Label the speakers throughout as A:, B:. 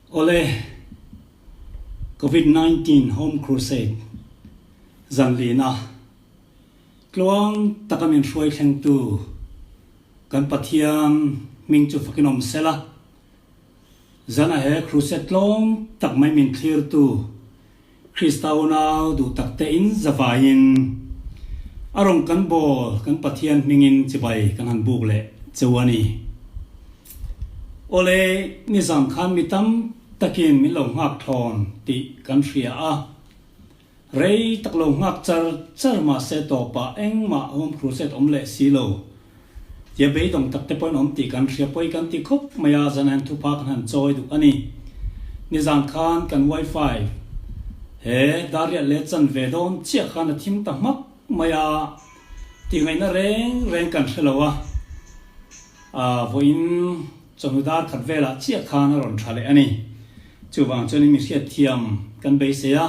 A: Awle, Covid 19 Home Crusade zan lina tluang taka min hruai thlengtu kan Pathian hming chu fakin awm sela, zana he crusade tlawm tak mai min thlirtu Krista unau duh tak te in zavaiin a rawn kan bawl kan Pathian hmingin chibai kan han buk leh cheu a ni. Awle, nizan khan mi tam takin min lo nghak thlawn tih kan hria a, rei tak lo nghak char char mahse tawpah engmah Home Crusade awm leh si lo tia beidawng tak te pawhin awm tih kan hria pawi kan ti khawp mai a, zan hian thupha kan han chawi duh a ni. Nizan khan kan wifi he dariat leh chan ve dawn chiah khan a thim ta hmak mai a, tih ngaihna reng reng kan hre lo a, vawiin chawhnu dar khat velah chiah khan a rawn tha leh a ni. Chuvang chuanin mi hriatthiam kan beisei a,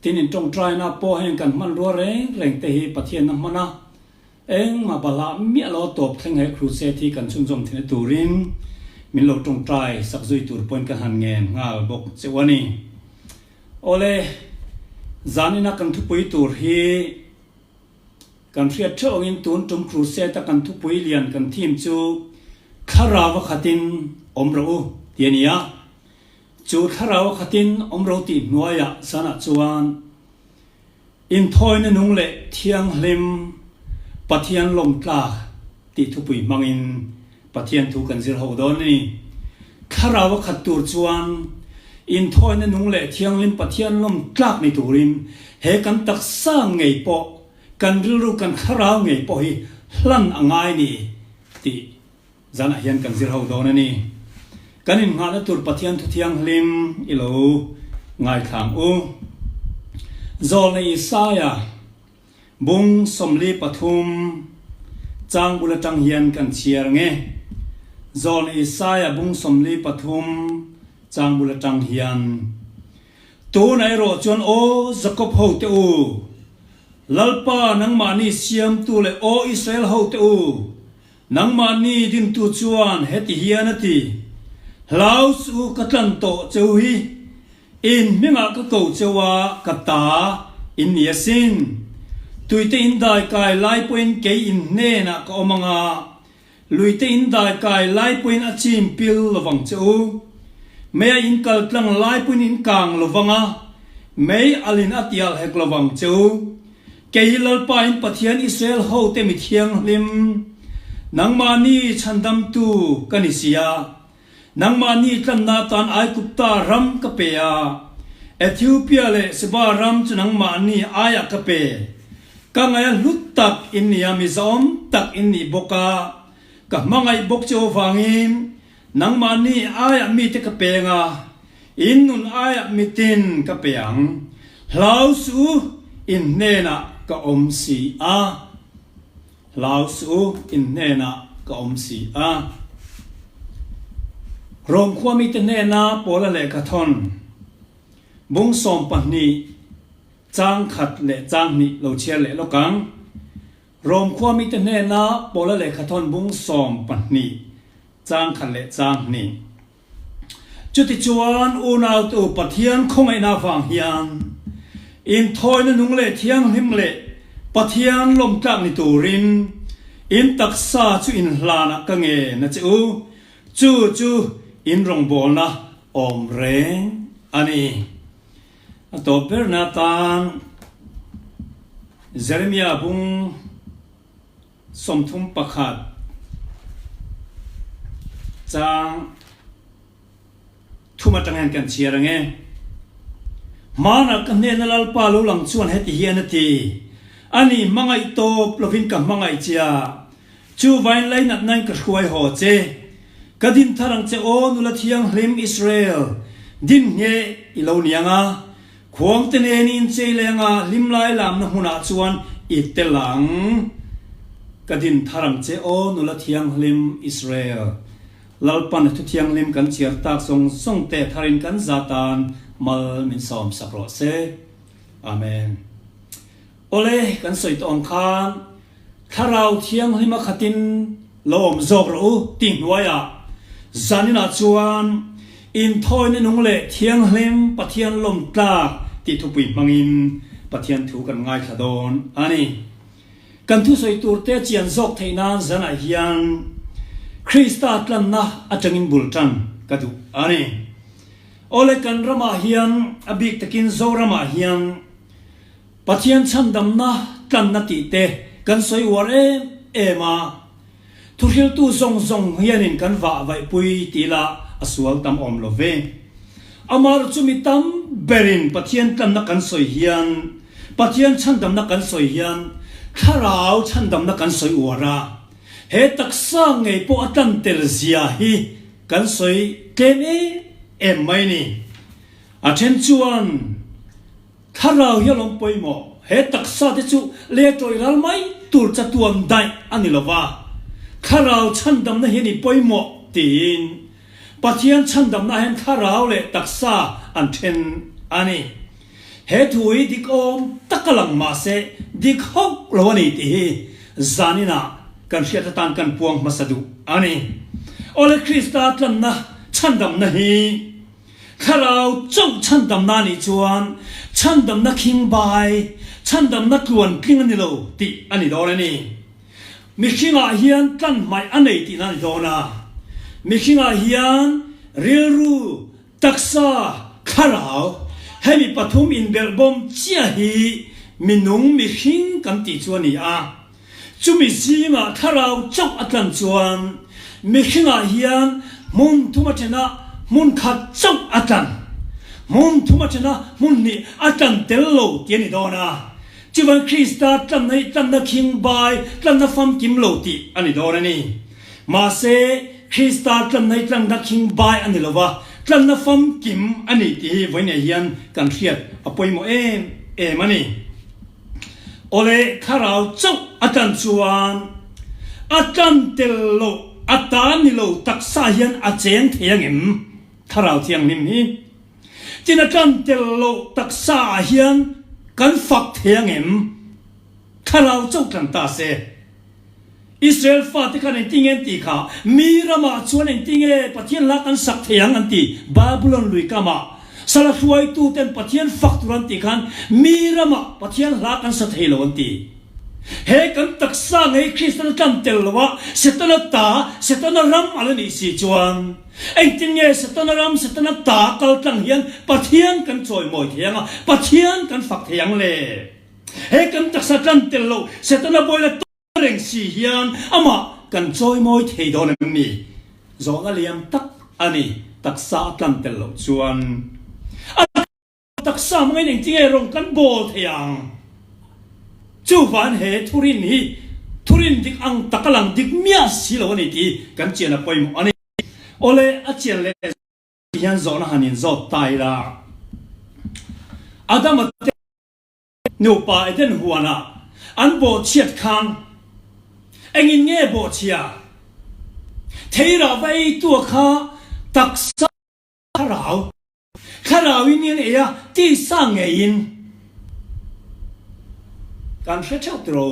A: tin in tawngtaina pawh heng kan hmanrua reng reng te hi Pathian a hman a, Engmah balhah miah lo tawp thleng he crusade hi kan chhunzawm theihna turin min lo tawngtai sak zui tur pawhin ka han ngen nghal bawk cheu a ni. Awle, zanina kan thupui tur hi kan hriat theuh angin tun tum crusade a kan thupui lian kan theme chu Thlarau a khatin awm rawh u tih a ni a. Chu thlarau a khatin awm rawh tih hnuaiah zanah chuan Inthawina nung leh thianghlim Pathian lawmtlak tih thupui hmangin Pathian thu kan zir ho dawn a ni. Thlarau a khat tur chuan inthawina nung leh thianghlim Pathian lawmtlak ni turin he kan taksa ngei pawh, kan rilru kan thlarau ngei pawh hi hlan a ngai ni tih Zanah hian kan zir ho dawn a ni. Kan innghahna tur Pathian thu thianghlim i lo ngaithlang u. Zawlna Isaia bung 43 chang bul atang hian kan chhiar ang e. Zawlna Isaia bung 43 chang bul atang hian, Tunah erawh chuan aw Jakob hote u, Lalpa nangmahni siamtu leh aw Israel hote u, Nangmahni dintu chuan heti hian a ti, Hlau chu ka tlan tawh cheu hi, in hmingah ka ko cheu a, ka ta in ni asin. Tuite in dai kai lai pawhin kei in hnenah ka awm ang a, luite in dai kai lai pawhin a chim pil lovang che u. Mei a in kal tlang lai pawhin in kang lovang a, mei alin a tial hek lovang che u. Kei hi Lalpa in Pathian Israel hote mi thianghlim, nangmahni chhandamtu ka ni si a. Nangmahni tlanna atan Aigupta ram ka pe a, Ethiopia leh Seba ram chu nangmahni aiah ka pe. Ka ngaih a hlut tak in ni a, mi zahawm tak in nih bawk a, ka hmangaih bawk che avangin nangmahni aiah mite ka peng a, In nun aiah mitin ka pe ang, hlau suh u, in hnenah ka awm si a. Hlau suh u, in hnenah ka awm si a. Rom khua mite hnena Paula lehkha thawn, bung 12, chang khat leh chang hnih lo chhiar leh lawk ang. Rom khua mite hnena Paula lehkha thawn bung 12, chang khat leh chang hnih. Chutichuan, unautu Pathian khawngaihna avang hian inthawina nung leh thianghlim leh Pathian lawmtlak ni turin in taksa chu inhlanah ka ngen a che u, chu chu in rawngbawlna awm reng a ni. A tawp berna atan Jeremia bung. 31 chang thum atang hian kan chhiar ang e. Hmanah ka hnena Lalpa lo lang chuan heti hian a ti, Ani hmangaih tawp lovin ka hmangaih che a, chuvain lainatnain ka hruai haw che. Ka din thar ang che aw nula thianghlim Israel, din nge i lo ni ang a, Khuangte nen in chei leng a hlimlai lamna hmunah chuan i tel ang. Ka din thar ang che aw nula thianghlim Israel. Lalpan a thu thianghlim kan chhiar tak zawng zawng te tharin kan za tan mal min sawm sak rawh se. Amen. Awle kan sawi tawh ang khan Thlarau Thianghlim a khatin lo awm zawk rawh u tih hnuaiah zaninah chuan. Inthawina nung leh thianghlim Pathian lawm tlak tih thupui hmangin Pathian thu kan ngaithla dawn a ni. Kan thusawi turte chian zawk theih nan zanah hian Krista tlanna atangin bul tan ka duh a ni. Awle kan ramah hian a bik takin Zoramah hian Pathian chhandamna tlanna tih te kan sawi uar em em a, Thuhriltu zawng zawng hianin kan vah vaihpui tih lah a sual tam awm lo ve. Amah chu mi tam berin Pathian tlanna kan sawi hian, Pathian chhandamna kan sawi hian thlarau chhandamna kan sawi uar a, he taksa ngei pawh a tlan tel zia hi kan sawi tlem em em mai ni. A then chuan. Thlarau hi a lawm pawimawh. He taksa te chu lei a tawih ral mai tur chatuan daih a ni lova, thlarau chhandamna hi a ni pawimawh tiin Pathian chhandamna hian thlarau leh taksa an then a ni. He thu hi dik awm tak a lang mahse dik hauh lo a ni tih hi zaninah kan hriat atan kan puang hmasa duh a ni. Awle Krista tlanna chhandamna hi Thlarau chauh chhandamna nih chuan chhandamna khingbai, chhandamna tluan tling a ni lo tih a ni dawn a ni. Mihringah hian tlan hmaih a nei tihna a ni dawn a. Mihringah hian rilru, taksa, thlarau hemi pathum inbelhbawm chiah hi minung mihring kan tih chu a ni a. Chumi zingah thlarau chauh a tlan chuan mihringah hian hmun thum a then a, hmun khat chauh a tlan. Hmun thum a then a, hmun hnih a tlan tel lo tih a ni dawn a. Chuvan Krista tlanna hi tlanna khingbai, tlanna famkim lo tih a ni dawn a ni. Mahse, Krista tlanna hi tlanna khingbai a ni lo va, tlanna famkim a ni tih hi vawiinah hian kan hriat a pawimawh em em a ni. Awle thlarau chauh a tlan chuan a tlan tel loh a ta ni lo taksa hian a cheng thei ang em? Thlarau Thianghlim hi tin a tlan tel loh taksa ah hian kan fak thei ang em? Thlarau chauh tlan ta se. Israel fate khan engtinge an tih kha? Mi ramah chuan engtinge Pathian hla kan sak thei ang an ti. Babylon lui kamah sala hruaituten Pathian fak tur an tih khan mi ramah Pathian hla kan sa thei lo an ti. He kan taksa ngei Kristian a tlan tel lo a, Setana ta, Setana ram a la nih si chuan engtin nge Setana ram, Setana ta kal tlang hian Pathian kan chawimawi thei ang a, Pathian kan fak thei ang le? He kan taksa tlan tel lo Setana bawila tawp reng si hian amah kan chawimawi thei dawn em ni? Zawhna liam tak a ni, taksa a tlan tel loh chuan a taksa hmangin engtinge rawng kan bawl thei ang? Chuvan he thurin hi thurin dik ang tak a lang dik miah si lo a ni tih kan chian a pawimawh a ni. Awle a chian leh hian zawhna han inzawt ta ila Adama te Nupa Eden huanah an bawhchhiat khan engin nge bawhchhia? Theirah va eitua kha taksa thlarau, thlarauin in ei a, tisa ngeiin kan hre theuh tiro.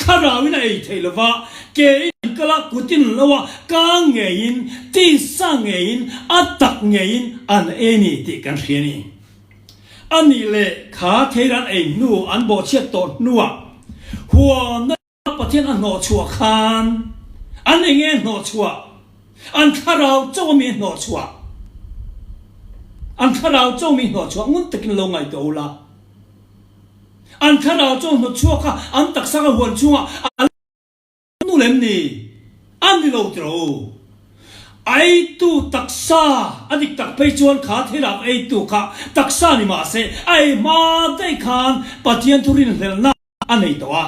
A: Thlarauin a ei thei lova, ke in an kal a, kut in an lo a, ka ngeiin, tisa ngeiin, a tak ngeiin an ei a ni tih kan hria a ni. A nih leh kha theiran ei hnu an bawhchhiat tawh hnuah huamna Pathian a hnawhchhuah khan an eng nge hnawhchhuah? An thlarau chauh ami hnawhchhuah? An thlarau chauh ami hnawhchhuah ngun takin lo ngaihtuah ula. An thlarau chauh hnawhchhuak kha an taksa kha huan chhungah a Nu lem ni a ni lo tiro. Eitu taksa a dik tak phei chuan kha thilak eitu kha taksa ni mah se a ei hma daih khan Pathian thu rinhlelhna a nei tawh a.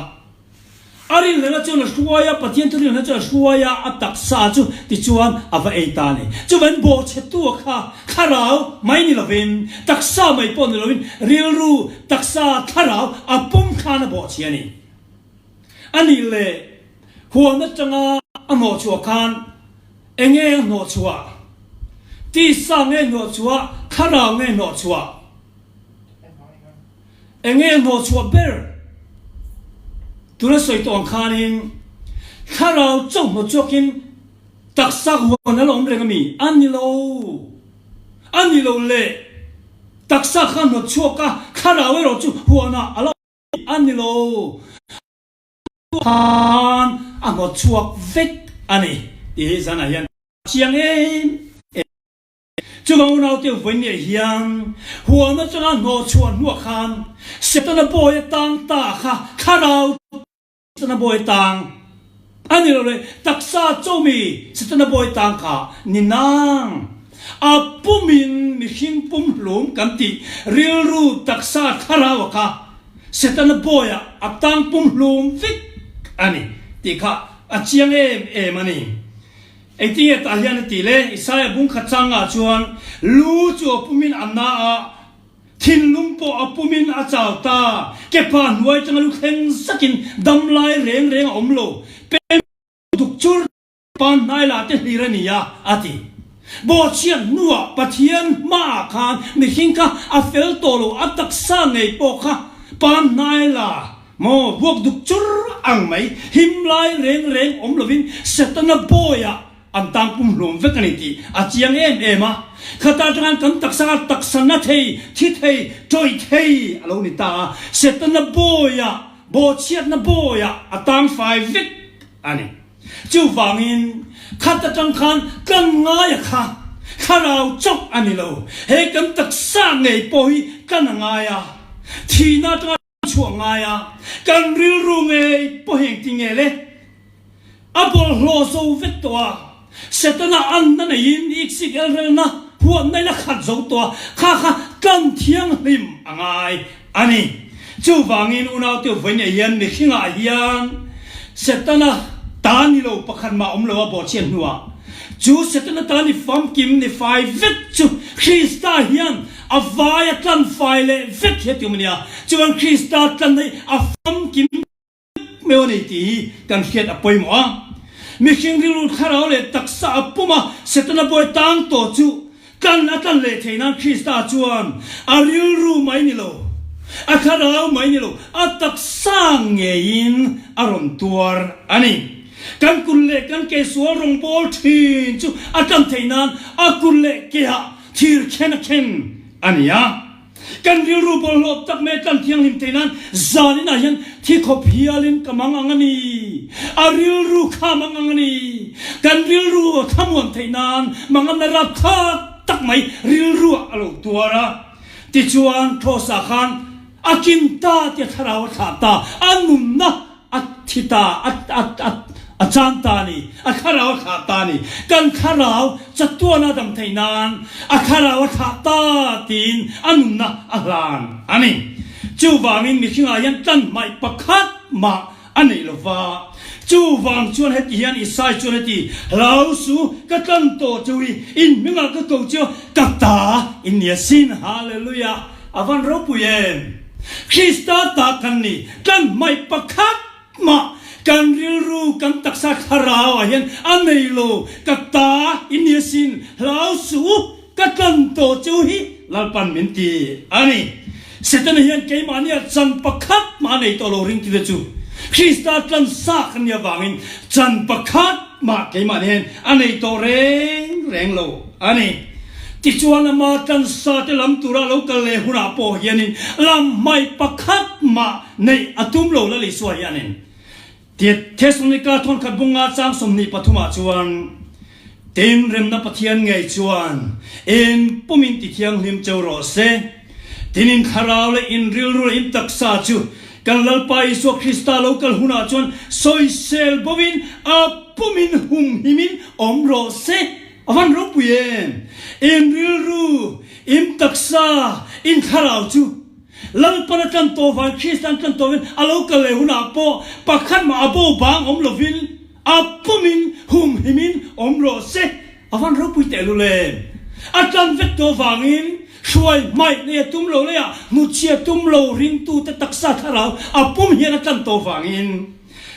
A: A rinhlelhna chuan a hruai a, Pathian thu rinhlelhna chuan a hruai a, a taksa chu tichuan a va ei ta a ni. Chuvan bawhchhetu kha thlarau mai ni lovin, taksa mai pawh ni lovin rilru, taksa, thlarau a pum khan a bawhchhia a ni. A nih leh huan atanga a hnawhchhuah khan enge a hnawhchhuah? Tisa nge hnawhchhuah, thlarau nge hnawhchhuah? Enge a hnawhchhuah ber? Tuna sawi tawh ang khanin thlarau chauh hnawhchhuakin taksa huan a la awm reng a mi? A ni lo. A ni lo le, taksa kha hnawt chhuak a, thlarau erawh chu huanah a la awm a ni lo. Khan a hnawt chhuak vek a ni tih hi zanah hian a chiang em em. Chuvang unaute vawinia hian huan atanga hnawh chhuah hnuah khan Setana bawi atang ta kha thlarau Setana bawi tang a ni lo le, taksa chomi Setana bawi tang kha ni nang. A pumin mihring pumhlum kan tih rilru taksa thlarau a kha Setana bawiah a tang pumhlum vek a ni tih kha a chiang em em a ni. Engtinge tah hian a ti le? Isaiah bung khat changah chuan, Lu chu a pumin a na a, thinlung pawh a pumin a chau ta, kepa hnuai tanga lu thleng zakin dam lai reng reng a awm lo, pem duk chur pan hnai lah te hlir a ni a, a ti. Bawhchhiat hnuah Pathian hmaah khan mihring kha a fel tawh lo, a taksa ngei pawh kha pan hnai la Maw, vuak duk chur ang mai, him lai reng reng awm lovin Setana bawiah an tang pumhlum vek a ni tih a chiang em em a. Khata atangin kan taksa kha taksa na thei, thi thei, tawih thei a lo ni ta a. Setana bawiah, bawhchhiatna bawiah a tang fai vek a ni. Chuvangin, khat atang khan kan ngaia kha thlarau chauh a ni lo. He kan taksa ngei pawh hi kan a ngai a, thihna atanga chhuah ngai a, kan rilru ngei pawh heng ti nge le? A bawlhhlawh zo vek tawh a, Setana anna neiin iksik elrelna huatna in a khat zo tawh a, kha kha tlan thianghlim a ngai a ni. Chuvangin unaute vawiinah hian mihringah hian Setana ta ni lo pakhat mah awm lo a bawhchhiat hnuah chu Setana ta ni famkim ni fai vek chu Krista hian A vai a tlan fai leh vek hi a ti awm a nia. Chuan Krista tlanna hi a famkim vek mai a ni tih hi kan hriat a pawimawh a. Mihring rilru thlarau leh taksa a pum a, Setana bawi tang tawh chu tlan a tlan leh theih nan Krista chuan a rilru mai ni lo, a thlarau mai ni lo, a taksa ngeiin a rawn tuar a ni. Kan kut leh kan ke sual rawngbâwl ṭhin chu a tlan theih nan a kut leh keah Thir khen a khen a ni a. Kan rilru bawlhhlawh tak mai tlan thianghlim thei nan zan inah hian thi khawp hialin ka mang ang a ni. A rilru kha mang ang a ni. Kan rilru a thlamuan theih nan manganna rapthlak tak mai rilruah a lo tuar a. Tichuan Thlawsa khan a kin ta tia thlarau a thlah ta, a nunna A thi ta, a, a, a, a chan ta a ni. A thlarau a thlah ta a ni. Kan thlarau chatuan a dam theih nan a thlarau a thlah ta tiin a nunna a hlan a ni. Chuvangin mihringah hian tlan hmaih pakhat mah a neih lo va. Chuvang chuan heti hian Isai chuan a ti, Hlau su, ka tlan tawh cheu i, in hmingah ka ko cheu, ka ta in ni asin. Hallelujah! A van ropui em! Krista ta kan ni. Kan hmaih pakhat mah kan rilru, kan taksa thlarau ah hian a nei lo. Ka ta i ni asin, hlau suh u, ka tlan tawh che u hi Lalpan min ti a ni. Setana hian keimahni ah chan pakhat mah a nei tawh lo ringtute chu Krista tlan sa kan nih avangin chan pakhat mah keimahni hian a nei tawh reng reng lo a ni. Tichuan ama tlansa te lam tura lo kal leh hunah pawh hianin lam hmai pakhat mah neih a tum lo Lal Isua hianin Thesalonika thawnkhat bunga chang 23 ah chuan, Tin, remna Pathian ngei chuan in pumin ti thianghlim cheu rawh se. Tin, in thlarau leh in rilru leh in taksa chu kan Lalpa Isua Krista lo kal hunah chuan sawisel bovin a pumin humhimin awm rawh se. A van ropui em! In rilru, in taksa, in thlarau chu Lalpan a tlan tawh vang, Krista an tlan tawh vin a lo kal leh hunah pawh pakhat mah a bo bang awm lovin a pumin humhimin awm rawh se. A van ropui tehlul em! A tlan vek tawh vangin hruai hmaih nei a tum lo leiah hmuchhia tum lo ringtute taksa thlarau a pum hian a tlan tawh vangin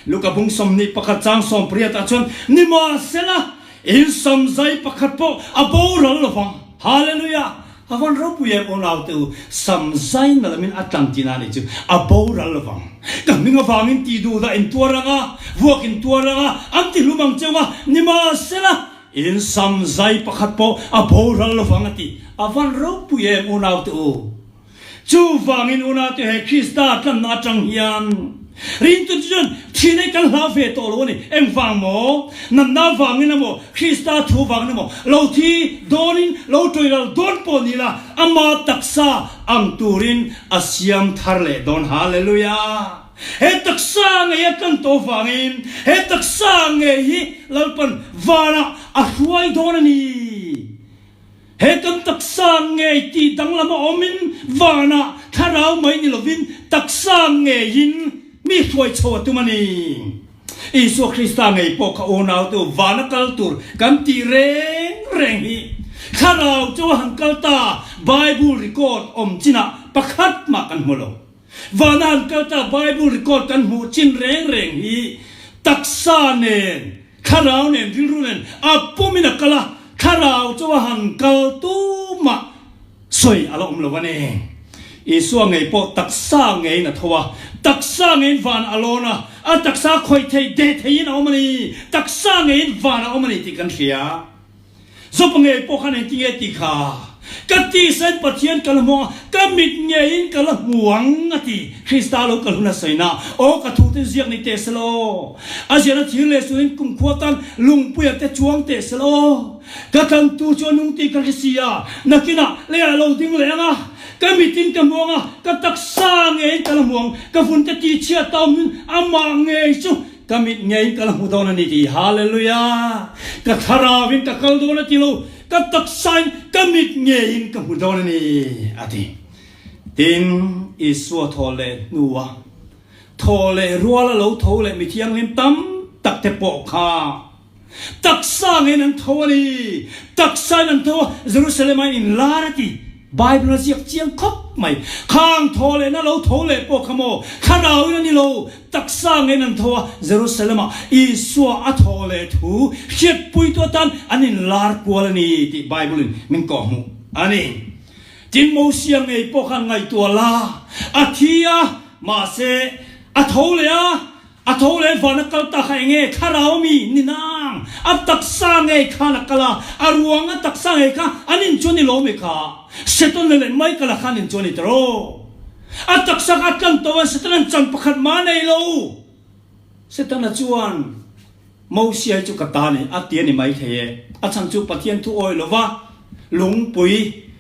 A: Luka bung 21 chang 18 ah chuan nimahsela In sam zai pakhat pawh a boral lo vang. Hallelujah! A van ropui em unau te u, sam zai na lamin a tlang tina nih chu a boral lo vang. Ka hming avangin tih duh dah in tuar ang a, vuak in tuar ang a, an ti hlum ang cheu a, nimahsela. In sam zai pakhat pawh a boral lovang a ti. A van ropui em unaute u. Chuvangin unaute he Krista tlanna atang hian ringtu chu chuan thihna hi kan hlau ve tawh lo a ni. Engvang maw? Natna vangin emaw, Krista thu vangin emaw lo thi dawnin lo tawihral dawn pawh ni la, ama taksa ang turin a siam thar leh dawn. Hallelujah! He taksa ngei a tlan tawh vangin he taksa ngei hi Lalpan vanah a hruai dawn a ni. He kan taksa ngei tih danglam a awmin vanah thlarau mai ni lovin taksa ngeiin mi hruai chho a tum a ni. Isua Krista ngei pawh kha unaute u vana kal tur kan tih reng reng hi thlarau chu a han kal ta Bible record awm chinah pakhat mah kan hmu lo. Vana han kal ta Bible record kan hmuh chin reng reng hi taksa nen, thlarau nen, rilru nen a pumin a kal a, thlarau chu a han kal tumah sawi a la awm lo a ni. Isua ngei pawh taksa ngeiin a tho a, taksa ngeiin van a lawn a, a taksa khawih theih deh theihin a awm a ni, taksa ngeiin van a awm a ni tih kan hria. Zawpa ngei pawh khan engti nge tih kha ka tisain Pathian ka la hmu ang, ka mit ngeiin ka la hmu ang a ti. Krista lo kal hun a sawi na, Aw ka thu te ziak ni teh se law, a ziahna thir leh sunin kumkhua tan lungpuia te chuang teh se law, ka tlantu chu a nung tih ka hre si a, nakinah leiah lo ding leh ang a, ka mitin ka hmu ang a, ka taksa ngeiin ka la hmu ang, ka vun te tihchhiat ta awmin amah ngei chu Ka mit ngeiin ka la hmu dawn a ni ti. Hallelujah! Ka thlarauin ka kal dawn a ti lo, ka taksain ka mit ngeiin ka hmu dawn a ni, a ti. Tin, Isua thaw leh hnua thaw leh ruala lo tho leh mi thianghlim tam tak te pawh kha Taksa ngeiin an tho a ni. Taksa in an tho a, Jerusalem ah in lar a ti. Bible a ziak chiang khawp mai. Khang tho leh na lo tho leh pawh kha maw, thlarau in a ni lo, taksa ngeiin an tho a, Jerusalem ah Isua a tho leh thu hriatpuitu atan an in lar kual a ni tih Bible in min kawhhmuh a ni. Tin, Mosia ngei pawh khan ngaihtuah la, a thi a, mahse a tho leh a, A tho leh van a kal ta kha enge thlarau mi ni nang? A taksa ngei khan a kal a, a ruang a taksa ngei kha an in chuan i lo mi kha? Setana leh Michael-a khan in chuan i ta rawh. A taksa kha a tlan tawh a, Setana'n chan pakhat mah a nei lo. Setana chuan. Mosia hi chu ka ta ni, a ti a ni maithei e. A chhan chu Pathian thu awi lova lungpui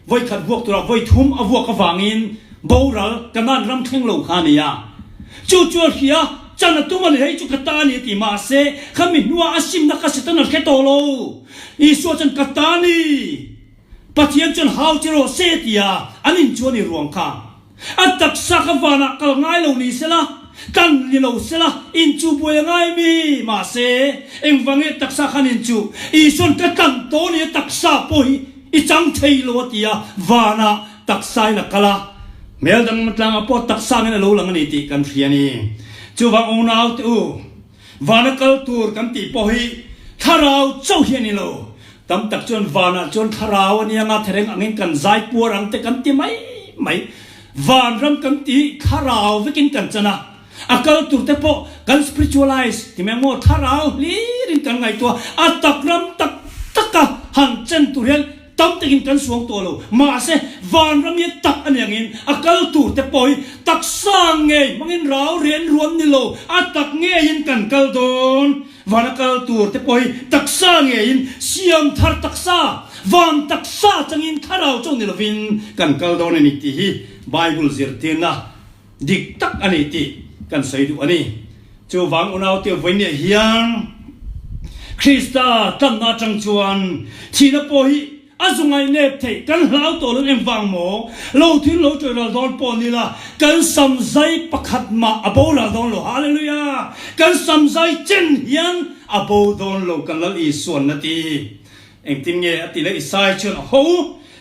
A: vawi khat vuak turah vawi thum a vuak avangin boral Kanaan ram thleng lo kha a ni a. Chu chu a hria, chan a tum a ni, hei chu ka ta ni a ti. Mahse, khami hnuah a simna kha Satan a hre tawh lo. Isua chuan ka ta ni, Pathian chuan hau che rawh se tia an inchuan i ruang kha. A taksa kha vanah kal ngai lo ni sela, kan ni lo sela, inchuh buai a ngai mi? Mahse, engvange taksa khan inchuh? Isuan ka tlan tawh ni a taksa pawh hi i chang thei lo a ti a, vanah taksain a kal a, hmel dang tlangah pawh taksa angin a lo lang a ni tih kan hria a ni. Chuvang unaute u, Vana kal tur kan tih pawh hi thlarau chauh hi a ni lo. Tam tak chuan vanah chuan thlarau a nia nga thereng angin kan zai puar ang te kan ti mai mai. Vanram kan tih thlarau vekin kan chan a, a kal tur te pawh kan spiritualize ti mai ang maw, thlarau hlirin kan ngaihtuah a, a tak ram tak taka han chen tur hian Tam takin kan suang tawh lo. Mahse, vanram hi tak a ni angin a kal tur te pawh hi taksa ngei hmangin rau rian ruan ni lo, a tak ngeiin kan kal dawn. Van a kal tur te pawh hi taksa ngeiin siam thar taksa, van taksa changin thlarau chauh ni lovin kan kal dawn a ni tih hi Bible zirtirna Dik tak a ni tih kan sawi duh a ni. Chuvang unaute vawinia hian Krista tlanna atang chuan thihna pawh hi a zu ngaihnep theih kan hlau tawh lo engvang maw? Lo thil lo tawih ral dawn pawh ni la kan sam zai pakhat mah a bo ral dawn lo. Hallelujah! Kan sam zai chen hian a bo dawn lo kan Lal Isuan a ti. Engtin nge a ti le? Isai chuan a ho,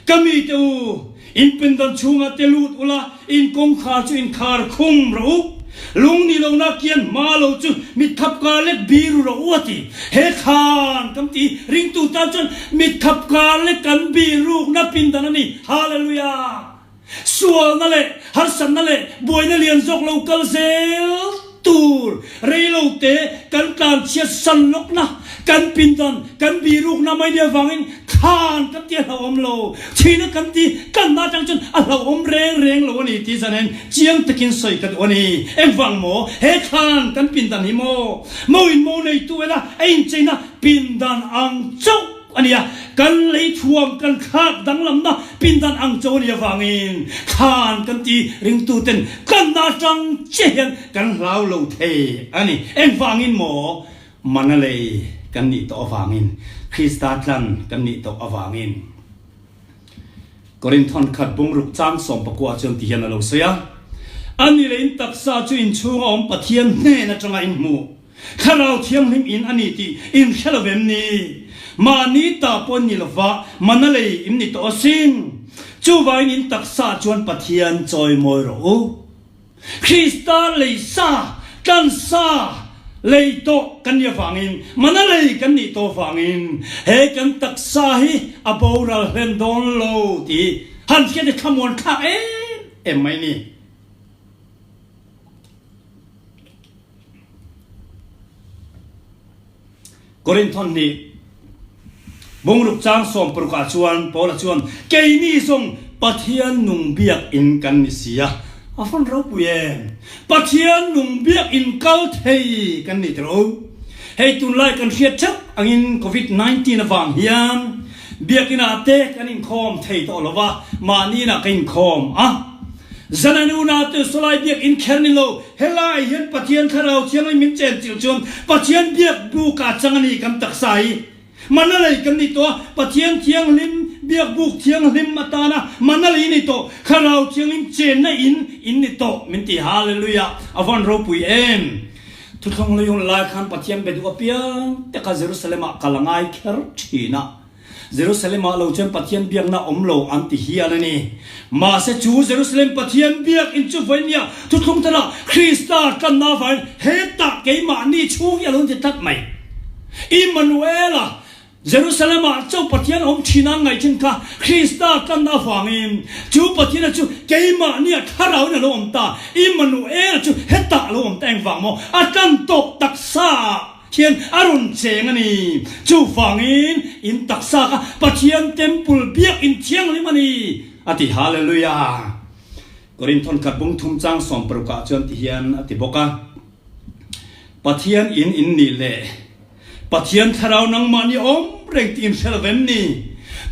A: Ka mite u, in pindan chhungah te lut ula, in kawngkhar chu in khar khum rawh u. Lung ni lohna kian hma lo chu mitkhap kar lek biru rawh u a ti. He thlan kan ti ringtu tan chuan mitkhap kar lek kan birukna pindan a ni. Hallelujah! Sualna leh harsatna leh buaina lian zawk lo kal zel. tur rei lo te kan tlanchhiat san lawkna, kan pindan, kan birukna mai nia vangin thlan kan ti a hlauhawm lo. Thihna kan ti tlanna atang chuan a hlauhawm reng reng lo a ni tih zan hian chiang takin sawi ka duh a ni. Engvang maw? He thlan kan pindan hi maw? Mo in mo neitu ela a incheina pindan ang chauh a ni a, kan lei thuam kan thlak danglamna pindan ang chauh a nih avangin thlan kan ti ringtuten tlanna atang chiah hian kan hlau lo thei a ni. Engvangin maw? Mana lei kan nih tawh avangin, Krista tlan kan nih tawh avangin. Korinthon khat bungruk chang 19 chuan ti hian a lo sawi a, A ni leh in taksa chu inchhunga awm Pathian hnen atanga in hmuh, Thlarau Thianghlim in a ni tih in hre lo vem ni? Mahni ta pawh ni lova mana lei in ni tawh asin. Chuvangin in taksa chuan Pathian chawimawi rawh u. Krista lei sa, tlan sa, lei tawh kan nih avangin, mana lei kan nih tawh avangin he kan taksa hi a boral hlen dawn lo tih han hriat hi thlamuan thlak em em mai ni. Korinthon nih bungruk chang 60 ah chuan Paula chuan, Keini zawng Pathian nung biakinn kan ni si a, a hrawn ropui em? Pathian nung biakinn kal thei kan ni tawh lo. Hei tunlai kan hriat theuh angin Covid 19 avang hian biakinn ah te kan inkhawm thei tawh lo va, mahni inah ka inkhawm a. Zan unau te sawlai biakinn kher ni lo, Helai hian Pathian Thlarau Thianghlim min chenchilh chuan Pathian biak buk ah chang a ni kan taksa hi mana lei kan ni tawh a, Pathian Thianghlim biak buk thianghlim atana mana lei ni tawh, Thlarau Thianghlim chenna in in ni tawh min ti Hallelujah a van ropui em! Thuthlung hlui hun lai khan Pathian be duh apiang te kha Jerusalem ah kal a ngai kher thin a. Jerusalem-ah lo chuan Pathian biakna awm lo an ti hial a ni. Mahse chu Jerusalem Pathian biakinn chu vawinia thuthlung tharah Krista tlanna avangin hetah keimahni chhung hi a lo ti tlat mai. Immanuela, Jerusalem-ah chauh Pathian awm thin a ngaih thin kha Krista tlanna avangin chu Pathiana chu keimahnia thlarauin a lo awm ta. Immanuela chu hetah a lo awm ta engvang maw? A tlan tawk taksaah. Thian a rawn cheng a ni. Chuvangin in taksa kha Pathian temple biakinn thianghlim a ni, a ti. Hallelujah! Korinthon khat bung thum chang 60 ah chuan ti hian a ti bawk a, Pathian in in nih leh Pathian thlarau nangmahni awm reng tih in hre lo vem ni?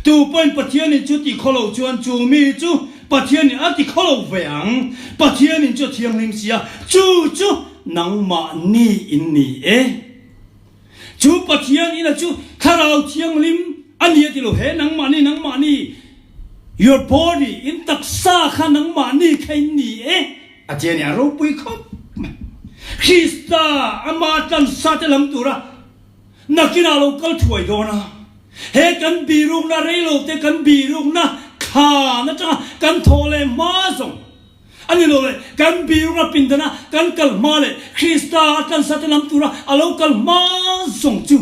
A: Tu pawhin Pathian in chu ti khaw lo chuan chu mi chu Pathian in a ti khaw lo ve ang. Pathian in chu a thianghlim si a, chu chu Nangmah ni in ni e. Chu Pathian ina chu Thlarau Thianghlim a ni a ti lo he, nangmah ni, nangmah ni, your body, in taksa kha nangmah ni kha in ni e a ti a ni, a ropui khawp mai. Krista ama tlansa te lam tura nakinah lo kal thuai dawn a, he kan birukna reilo te kan birukna thlan atanga kan thawh leh hma zawng, A ni lo le, kan birukna pindana kan kal hma leh Krista a tlansa te lam tura a lo kal hma zawng chu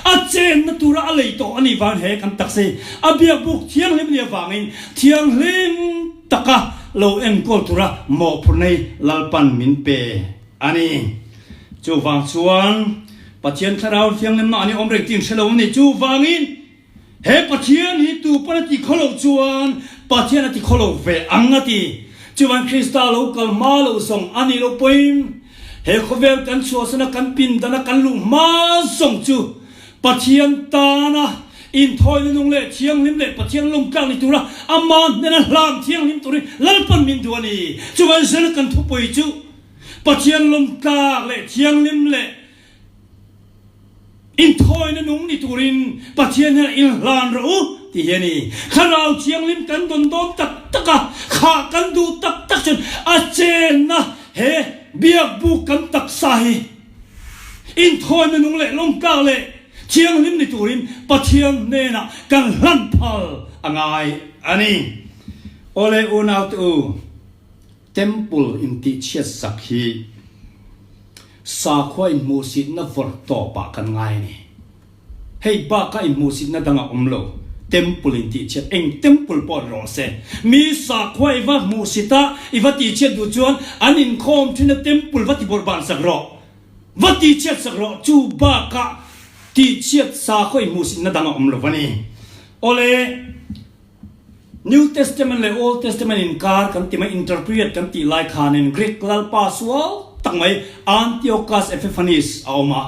A: a chenna tura a lei tawh a nih vangin he kan taksa hi a biakbuk thianghlim a nih avangin thianghlim taka lo enkawl tura mawhphurhna hi Lalpan min pe a ni. Chuvang chuan Pathian Thlarau Thianghlimna an i awm reng tih in hre lo a ni. Chuvangin He Pathian hi tu pawn a ti khaw loh chuan Pathian a ti khaw lo ve ang a ti. Chuvan Krista lo kal hma loh zawng a nih loh pawhin he khawvel kan chhuahsana kan pindana kan luh hma zawng chu Pathian tana inthawina nung leh thianghlim leh Pathian lawmtlak ni tura ama hnena hlan thianghlim turin Lalpan min duh a ni. Chuvan zela kan thupui chu Pathian lawmtlak leh thianghlim leh Inthawina nung ni turin Pathian hian inhlan rawh u tih hi a ni. Thlarau Thianghlim kan dawn dawn tak tak a, khah kan duh tak tak chuan a chenna he biakbuk kan taksa hi inthawina nung leh lawmtlak leh thianghlim ni turin Pathian hnenah kan hlan phal a ngai a ni. Awle unaute u. Temple intihchhiat sak hi sakhua inhmuhsitna vawrh tawpah kan ngai a ni. Hei bakah inhmuhsitna dang a awm lo. Temple in tihchhiat eng temple pawh ni rawh se. Mi sakhua i va hmuhsit a, i va tihchhiat duh chuan an inkhawm thin a temple va tibawrhban sak rawh. Va tihchhiat sak rawh. Chu bakah tihchhiat sakhua i hmuhsitna dang a awm lo a ni. Awle, New Testament leh Old Testament inkar kan ti mai, interpret kan tih lai khanin Greek lalpa sual tak mai Antiochus Epiphanes a awm a.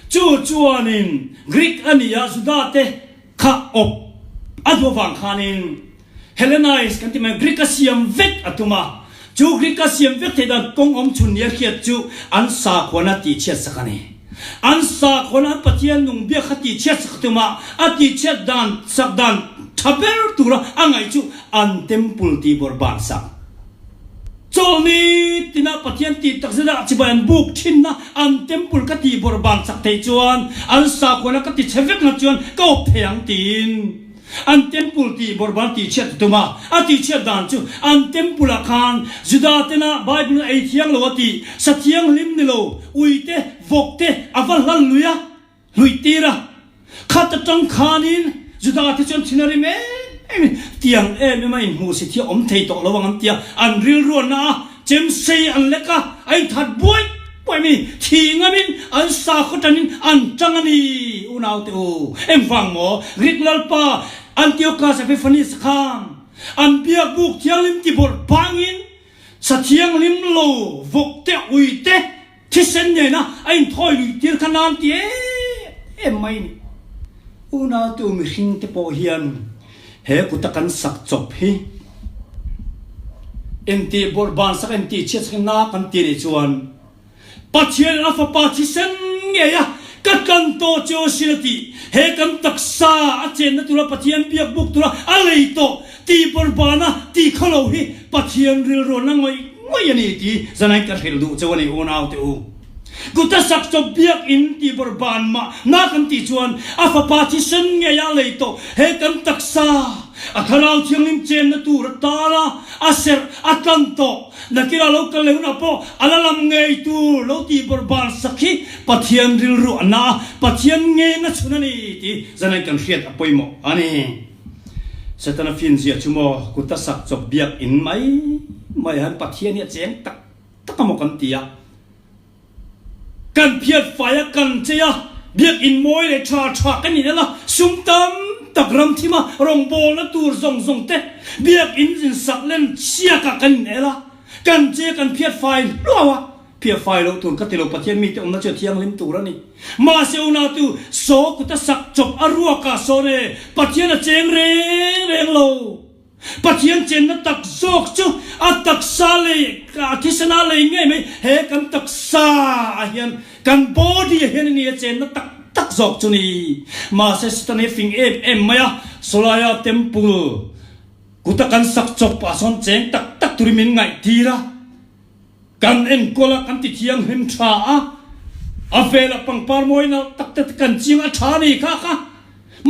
A: Chu chuanin Greek a ni a, Juda te kha awp a duh avang khanin Hellenize kan ti mai, Greek a siam vek a tum a. Chu Greek a siam vek theih dan kawng awm chhun nia hriat chu an sakhuana tihchhiat sak a ni. An sakhuana an Pathian nung biak kha tihchhiat sak a tum a, a tihchhiat dan sak dan tha ber tura a ngaih chu an temple tihbawrh ban sak. Chawlni tina Pathian tih takzet ah chibai an buk thinna an temple ka tihbawrh ban sak theih chuan an sakhuana ka tichhe vek na chuan ka awp thei ang tiin an temple tihbawrh ban tihchhiat a tum a. A tihchhiat dan chu an temple ah khan Juda tena Bible in ei thiang lo a tih, sa thianghlim ni lo, ui te, vawk te a va hlan lui a. Hluih tir a, khat atang khanin Juda te chuan thin a rim em em in tiang em em a inhmuhsit hi a awm thei tawh lo ang an ti a, an rilruanna a chem sei an lek a, a inthat buai buai mai thi ngamin an sakhaw tanin an tang a ni unaute u. Engvang maw Greek lalpa Antiochus Epiphanes khan an biakbuk thianghlim tibawrh bangin sa thianghlim lo vawk te ui te Thisen nena a inthawi luih tir kha nan ti em em mai ni. Unautu mihring te pawh hian he kuta kan sak chawp hi engtih bawrhban sak engtih chhiat sak na kan ti nih chuan Pathian a fapa thisen ngei a ka tlan tawh che aw sin a tih he kan taksa a chenna tura Pathian biak buk tura a lei tawh Tih bawrhbana tih khaw lo hi Pathian rilruanna ngawih ngawih a ni tih zanain ka hrilh duh cheu a ni unaute u. Kuta sak chawp biakinn tih bawrhban mah na kan tih chuan a fapa thisen ngei a lei tawh he kan taksa a thlarau thianghlim chenna tur a tal a, a serh a tlan tawh nakinah lo kal leh hunah pawh a la lam ngei tur lo tih bawrhban sak hi Pathian rilru a na a, Pathian ngeng a chhun a ni tih zanain kan hriat a pawimawh a ni. Setana finzia chu maw kuta sak chawp biak in mai mai han Pathian hi a cheng tak tak a maw kan ti a, kan phiat fai a, kan chei a, biak in mawi leh tha tha kan in el a, sum tam tak ram thim a, rawngbawlna tur zawng zawng te biak in insak len chhiak ah kan in el a, kan chei a, kan phiat fai hluau a. Phiah fai loh tur ka ti lo, Pathian mite awmna chu a thianghlim tur a ni. Mahse unatu saw kuta sak chawp a ruakah sawn e, Pathian a cheng reng reng lo. Pathian chenna tak zawk chu a taksa lei, a thisena lei ngei mai, he kan taksa ah hian, kan body ah hian a ni a chenna tak tak zawk chu ni. Mahse Satan hi a fing em em mai a, sawlaia temple kuta kan sak chawp ah sawn cheng tak tak turin min ngaihtir a. Kan enkawl a, kan ti thianghlim tha a, a velah pangpar mawi nalh tak te kan ching a tha ni kha kha.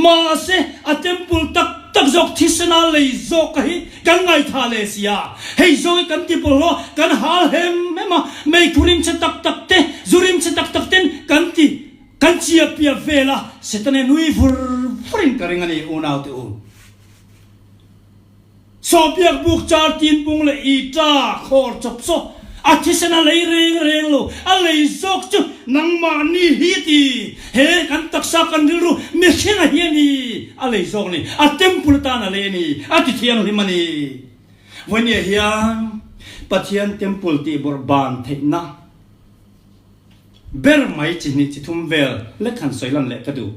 A: Mahse, a temple tak tak zawk thisena lei zawk a hi kan ngaitha leh si a. Hei zawk hi kan ti bawlhhlawh a, kan hal hem hem a, meikhu rimchhe tak tak te, zu rimchhe tak tak ten kan ti kan chiapiah vel a, Setana nui vur vurin ka ring a ni unaute u. Sawbiak buk char tin bung leh i ta khawr chawp saw a thisen a lei reng reng lo, a lei zawk chu nangmahni hi a ti. He kan taksa kan rilru mihring a hi a ni, a lei zawk a ni, a temple atan a lei a ni, a ti thianghlim a ni. Vawinia hian Pathian temple tih bawrh ban theihna ber mai chi hnih chi thum vel lek han sawi lan leh ka duh.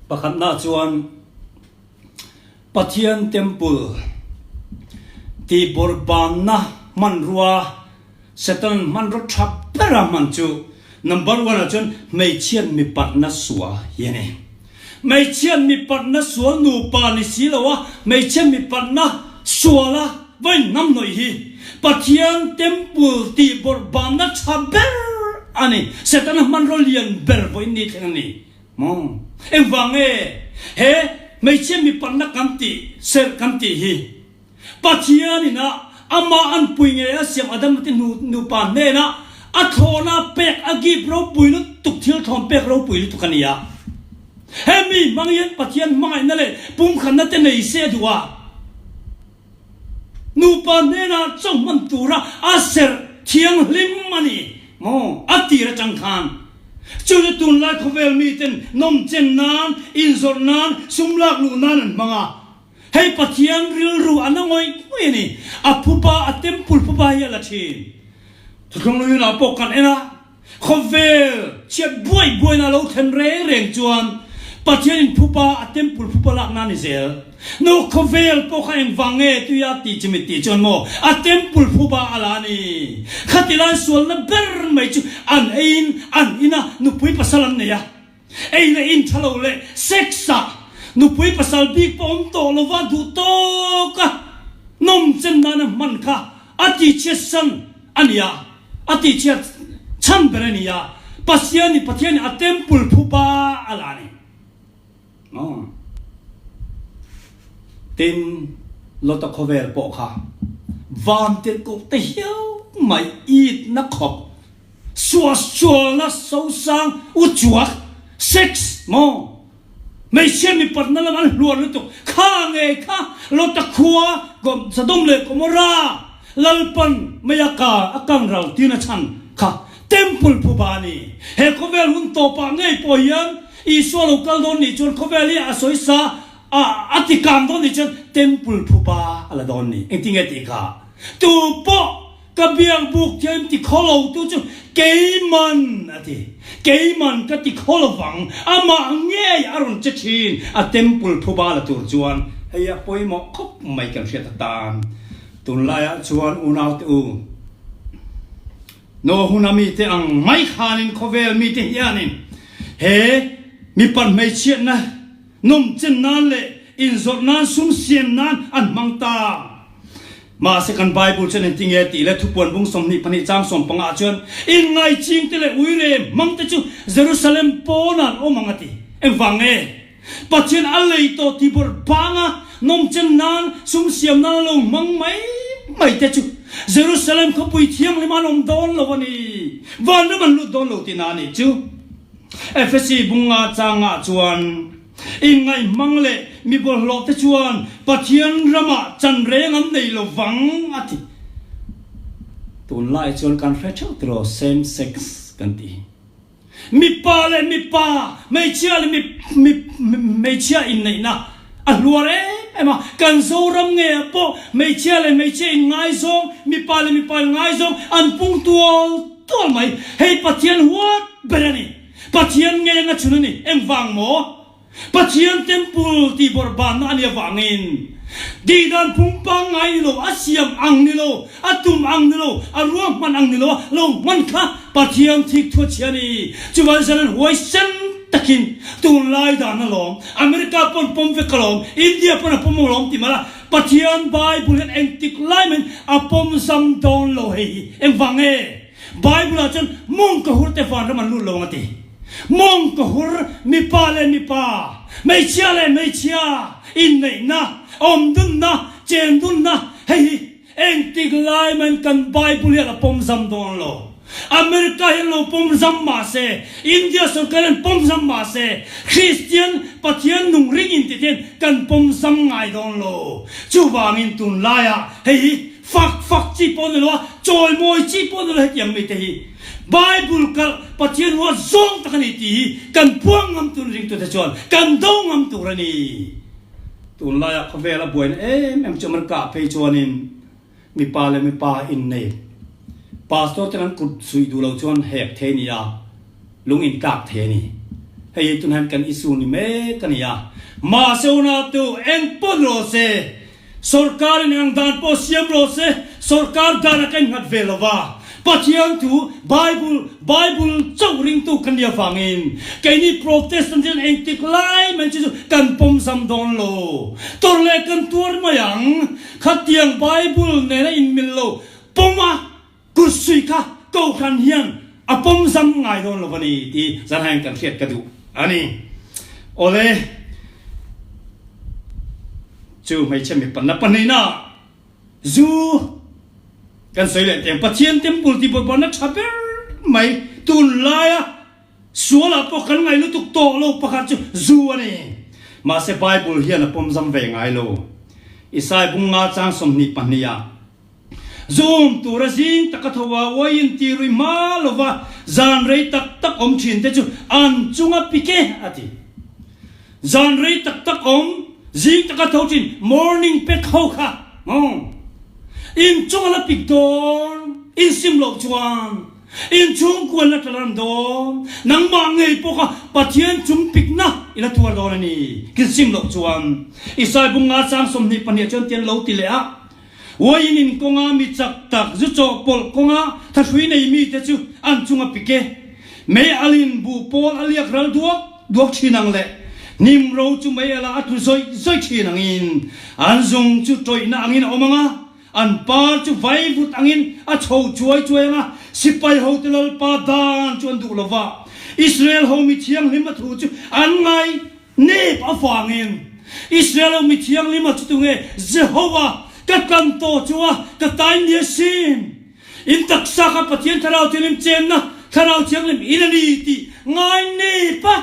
A: Pakhatna chuan Pathian Temple tihbawrhbanna hmanrua Satan hmanraw tha bera hman chu number one ah chuan hmeichhiat mipatna sual hi a ni. Hmeichhiat mipatna sual nupa ni si lo a, hmeichhiat mipatna sual a vawi hnamhnawih hi Pathian Temple tih bawrhbanna tha ber a ni. Setana hmanraw lian ber vawiin ni thleng a ni maw? Engvang nge he hmeichhiat mipatna kan tih serh kan tih hi? Pathian in a amah an pui ngei a siam Adam te nupa hnenah a thlawhna pek a gip ropui lutuk. lutuk, thil thlawn pek ropui lutuk a ni a. He mi hmang hian Pathian hmangaihna leh pumkhatna te nei se a duh a. Nupa hnenah chaw hman tura a serh thianghlim a ni maw? A tir atang khan. Chu chu tunlai khawvel miten nawmchen nan, inzawrh nan, sum lak luh nan an hmang a. Hei Pathian rilru a na ngawih ngawih a ni. A phupa, a temple phupa hi a la thin. Thuthlung Luyunah pawh kan en a. Khawvel chhiat buai buaina a lo thlen reng reng chuan Pathianin phupa, a temple phupa lakna a ni zel. Nu khawvel pawh kha engvang nge tuia tih chimit tih chuan maw a temple phupa a la a ni. Khati lai sualna ber mai chu an eiin an ina nupui pasal an nei a. Ei leh in tha lo leh sex ah nupui pasal bik pawh awm tawh lova duh tawk a nawm chen nana hman kha a tihchhiat san a ni a, a tihchhiat chhan ber a ni a, Pasiani Pathianin a temple phupa a la a ni. Maw? Tin, Lota khawvel pawh kha van tirhkoh te hiau mai itna khawp Suahsualna sosang uchuak, sex, maw? Hmeichhia mipatna lam an hluar lutuk. Kha ngei kha Lota khua Sodom leh Gomorrah Lalpan meia kar a kang ral tirna chhan kha Temple phuba a ni. He khawvel hun tawpah ngei pawh hian Isua lo kal dawn nih chuan khawvel hi a sawisa a a ti kang dawn nih chuan Temple phuba a la dawn ni. Engtinge tih kha? Tu pawh Ka biak buk thiam ti khaw lo tu chu keiman a ti. Keiman ka ti khaw lo vang. Amah ngei a rawn che thin a temple phuba la tur chuan hei a pawimawh khawp mai kan hriat atan. Tunlaiah chuan unaute u, Noah huna mite ang mai khanin khawvel mite hianin he mipat hmeichhiatna nawmchen nan leh inzawrh nan sum siam nan an hmang ta. Mahse kan Bible chuan engtinge tih leh thupuan bung 22 chang 15 ah chuan inngaihching te leh uire hmang te chu Jerusalem pawnah an awm ang a ti. Engvang nge? Pathian a lei tawh ti bawrh banga nawmchen nan sum siam nan a lo hmang mai mai te chu Jerusalem khawpui thianghlim an awm dawn lo a ni. Vanram an lut dawn lo tihna a nih chu. Efesi bunga changah chuan Inngaihmang leh mi bawlhhlawh te chuan Pathian ramah chan reng an nei lo vang a ti. Tunlai chuan kan hre theuh tiraw same sex kan tih hi. Mipa leh mipa, hmeichhia leh hmeichhia inneihna a hluar em em a. Kan Zoram ngeiah pawh hmeichhia leh hmeichhia inngaizawng, mipa leh mipa inngaizawng an pung tual tual mai. Hei Pathian huat ber a ni. Pathian ngei anga chhun a ni. Engvang maw? Pathian temple tih bawrhbanna a nih avangin tihdan phung pangngai ni lo, a siam ang ni lo, a tum ang ni lo, a ruahman ang ni lo a lo hman kha Pathian thikthu a chhia a ni. Chuvangin Zanan huaisen takin tunlai dan alawm, America pawn pawm vek alawm, India pawn a pawm alawm ti mah la, Pathian Bible hian engtik lai mahin a pawm zam dawn lo hei hi. Engvang nge? Bible ah chuan mawng ka hur te vanram an lut lo ang a ti. Mawng ka hur mipa leh mipa, hmeichhia leh hmeichhia inneihna, awmdunna, chendunna hei hi engtik lai mahin kan Bible hian a pawm zam dawn lo. America hian lo pawm zam mah se, India sorkar hian pawm zam mah se, Kristian Pathian nung ring inti te hian kan pawm zam ngai dawn lo. Chuvangin tunlaiah hei hi Fak fak chi pawh ni lo a, chawimawi chi pawh ni lo hetiang mite hi Bible kalh Pathian huat zawng tak a ni tih hi kan puang ngam tur ringtute chuan kan do ngam tur a ni. Tunlaiah khawvela buaina em em chu America phei chuanin mipa leh mipa innei Pastor ten an kut suih duh lo chuan hek thei a ni a, lung in tlak thei a ni. Hei hi tunah hian kan issue ni mek a ni a, mahse unautu engpawh ni rawh se, Sorkar in eng dan pawh siam rawh se, sorkar dan a ka innghat ve lo va. Pathian thu, Bible, Bible chauh ringtu kan nih avangin keini Protestant hian engtik lai mai chu chu kan pawm zam dawn lo. Tawrh leh kan tuar mai ang. Khatiang Bible nena inmil lo pawm a Kursui kha Kohhran hian a pawm zam ngai dawn lo a ni tih zanhain kan hriat ka duh a ni. Awle, chu hmeichhe mipanna pahnihna zu kan sawi leh teng Pathian temple tih bawrhbanna tha ber mai tunlaia. Sualah pawh kan ngaih lutuk tawh lo pakhat chu zu a ni. Mahse Bible hian a pawmzam ve ngai lo. Isai bung nga chang 22 ah, Zu awm tura zing taka tho a uaiin ti rui hma lova zan rei tak tak awm thin te chu an chunga pik e a ti. Zan rei tak tak awm zing taka tho thin morning pek ho kha maw in chunga la pik dawn in sim loh chuan In chhungkuan la tla ran dawn, nangmah ngei pawh kha Pathian chung pikna i la tuar dawn a ni. Kin sim loh chuan Isai bung nga chang 22 chuan tian lo ti leh a, Uaiin in kawnga mi chak tak zu chawhpawlh kawnga thahrui nei mite chu an chung a pik e. Mei alin buh pawl a liak ral duak duak thin ang leh hnim ro chu mei alah a tlu zawih zawih thin angin an zung chu tawihna angin a awm ang a, An par chu vaivut angin a chho chuai chuai ang a, sipai hote Lalpa dan chu an duh lo va, Israel ho mi thianghlim a thu chu an ngai nep avangin. Israel ho mi thianghlim a chu tunge? Jehova, ka tlan tawh chu a, ka tain ni asin. In taksa kha Pathian Thlarau Thianghlim chenna Thlarau Thianghlim in a ni tih ngai nep a.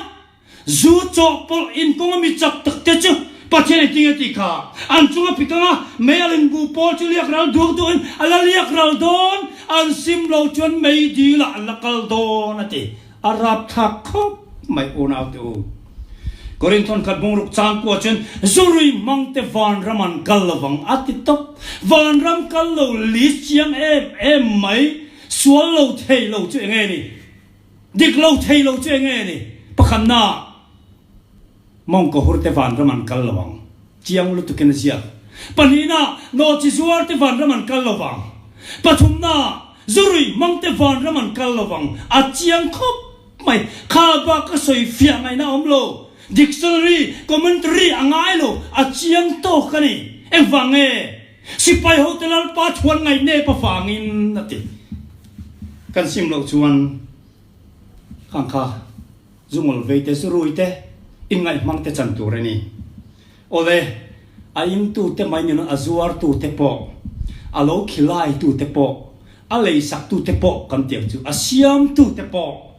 A: Zu chawhpawlh in kawng a mi chak tak te chu Pathian in tinge tih kha an chung a pik ang a, mei a limbu pawl chu liak ral duak duak in a la liak ral dawn, an sim lo chuan mei dil ah an la kal dawn a ti. A rapthlak khawp mai unau te u. Korinthon khat bungruk changkua chuan zurui hmang te vanram an kal lovang a ti tawp. Vanram kal lo list chiang em em mai, sual lo thei lo chu enge ni? Dik lo thei lo chu enge ni? Pakhatna, Mawngkaw hur te vanram an kal lo ang. Chiang lutukin a ziak. Pahnihna, Nawhchi zuar te vanram an kal lo vang. Pathumna, Zurui hmang te vanram an kal lo vang. A chiang khawp mai. Kha bak ka sawi fiah ngaihna a awm lo. Dictionary, commentary a ngai lo. A chiang tawk a ni. Engvang nge? Sipai hote Lalpa chuan ngaihnep avangin a ti. Kan sim loh chuan khang kha zungawl vei te, zurui te, inngaihhmang te chan tur a ni. Awle, a intu te mai nilo a zuartu te pawh, a lo khilaitu te pawh, a leisak tu te pawh kan tiang chu, a siamtu te pawh.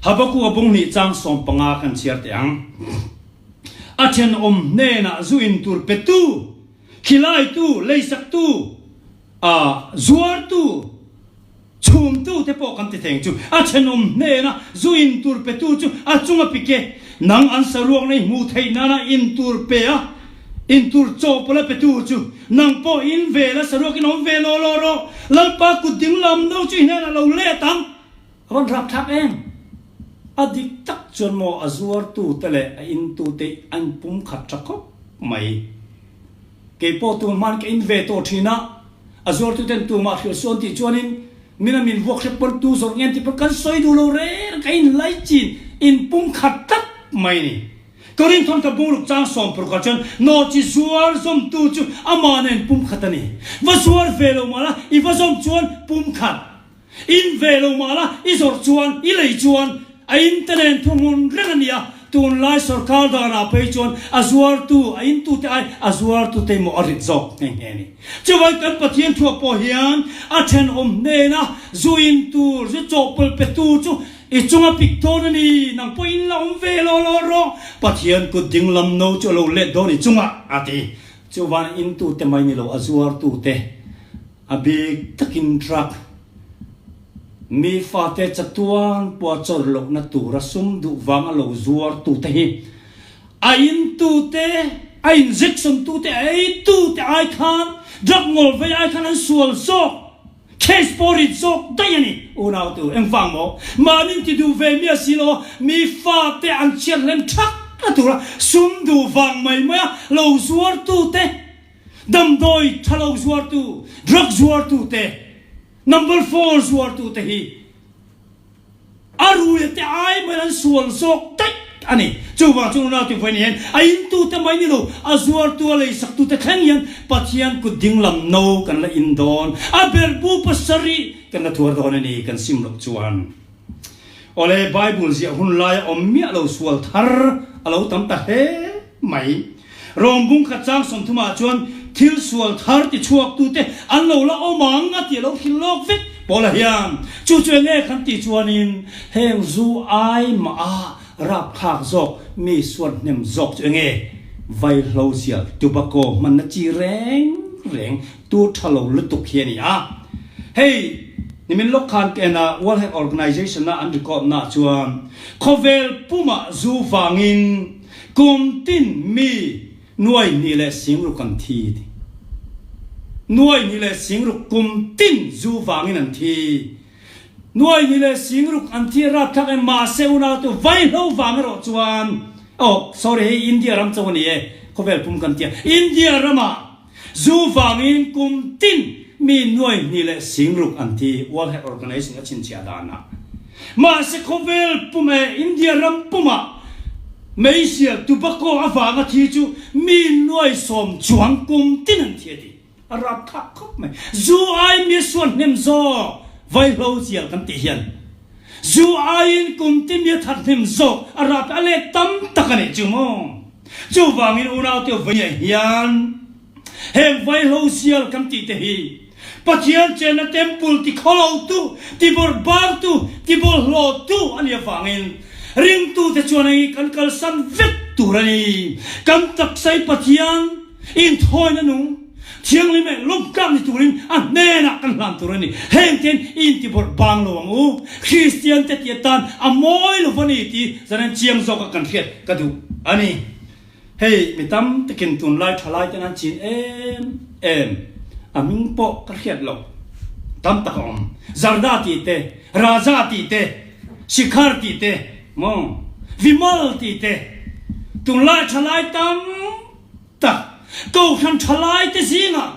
A: Habakkuk a bung hnih chang 15 kan chhiar teh ang. A thenawm hnenah zu in tur petu Khilaitu, leisaktu, a zuartu, chhumtu te pawh kan ti thei ang chu. A thenawm hnena zu in tur petu chu a chung a pik e. Nang an saruakna i hmuh theih nana in tur pe a, in tur chawhpawlh a petu chu nang pawh in ve la saruakin awm ve law law rawh. Lalpa kut ding lam no chu i hnenah lo let ang. A rawn rapthlak em? A dik tak chuan maw a zuartute leh a intute an pumkhat tha khawp mai. Kei pawh tun hman ka in ve tawh thin a, a zuartuten tumah hrilh suan tih chuanin min a min vuak hrep pawn tu zawrh nge an tih pawn kan sawi duh lo reng ka in lai chin in pumkhat tlat mai a ni. Korinthawn ka bungruk chang sawmpurukah chuan nawhchi zuar zawmtu chu amah nen pumkhat a ni. Va zuar ve lo mah la i va zawm chuan pumkhat. In ve lo mah la, i zawrh chuan, i lei chuan a in te nen thu hmun reng a nia. Tunlai sorkar danah phei chuan a zuartu, a intute ai a zuartute maw a rit zawk nghe nghe a ni. Chuvangin kan Pathian thuah pawh hian a thenawm hnena zu in tur, zu chawhpawlh petu chu i chunga pik dawn a ni, nang pawh in la awm ve law law rawh, Pathian kut dinglam no chu a lo let dawn i chungah, a ti. Chuvangin intute mai ni lo, a zuartute. A bik takin truck mi fate chatuan pawh chawrh lohna tura sum duh vanga lo zuar tute hi a in tute, a injection tute, a ei tute ai khan drug ngawl vei ai khan an sual zawk, case pawh rit zawk daih a ni. Unau te u, engvang maw? Mahni ti duh ve miah si lo a, mi fate an chhiat hlen thak na tura sum duh vang mai maia lo zuar tute, Damdawi tha lo zuartu, drug zuartute, number four zuartute hi a rui te ai mai an sual zawk daih a ni. Chuvang chu unau tifai ni hian a intute mai ni lo, a zuartu a leisaktute thleng hian Pathian kut dinglam no kan la in dawn, a berhbu pasarih kan la thuar dawn a ni kan sim loh chuan. Awle, Bible ziah hun laia awm miah lo sual thar a lo tam ta hle mai. Rom bung khat chang 30 ah chuan thil sual thar ti chhuaktute an lo la awm ang a ti a lo hrilh lawk vek. Paula hian chu chu enge kan tih chuanin heng zu ai mah a rapthlak zawk mi suat hnem zawk chu enge vaihlo zial tobacco hmanna chi reng reng tur tha lo lutuk hi a ni a. Hei nimin lawk khan ka en a World Health Organization a an record na chuan khawvel pumah zu vangin kum tin mi Nuai hnih leh singruk an thi ti. Nuai hnih leh singruk kum tin zu vangin an thi. Nuai hnih leh singruk an thi rapthlak em mahse unau tu vaihlo vang erawh chuan oh sorry hei India ram cho a ni e khawvel pum kan tia India ramah zu vangin kum tin mi nuai hnih leh singruk an thi World Health Organization a chhinchhiah danah. Mahse khawvel pum eh India ram pumah Meizial tobacco avanga thi chu mi nuaisawm chuang kum tin an thi a ti. A rapthlak khawp mai. Zu ai mi suan hnem zawk vaihlo zial kan tih hian zu aiin kum tin mi a that hnem zawk a rap a let tam tak a nih chu maw. Chuvangin unaute vawiah hian Heng vaihlo sial kan tih te hi Pathian chenna temple ti khawlotu, ti bawrhbangtu, ti bawlhhlawhtu a nih avangin ringtute chuan hei kan kalsan vek tur a ni. Kan taksa hi Pathian inthawina nung thianghlim leh lawmtlak ni turin a hnenah kan hlan tur a ni. Heng ten i intibawrhbang lo ang u. Kristian te tih atan a mawi lo va ni tih zanen chiang zawka kan hriat ka duh a ni. Hei mi tam takin tunlai thalai ten an chin em em, a hming pawh ka hriat loh tam tak a awm. Zarda tih te, Raja tih te, Shikhar tih te, maw, Vimal tih te, tunlai thalai tam tak Kohhran thalai te zingah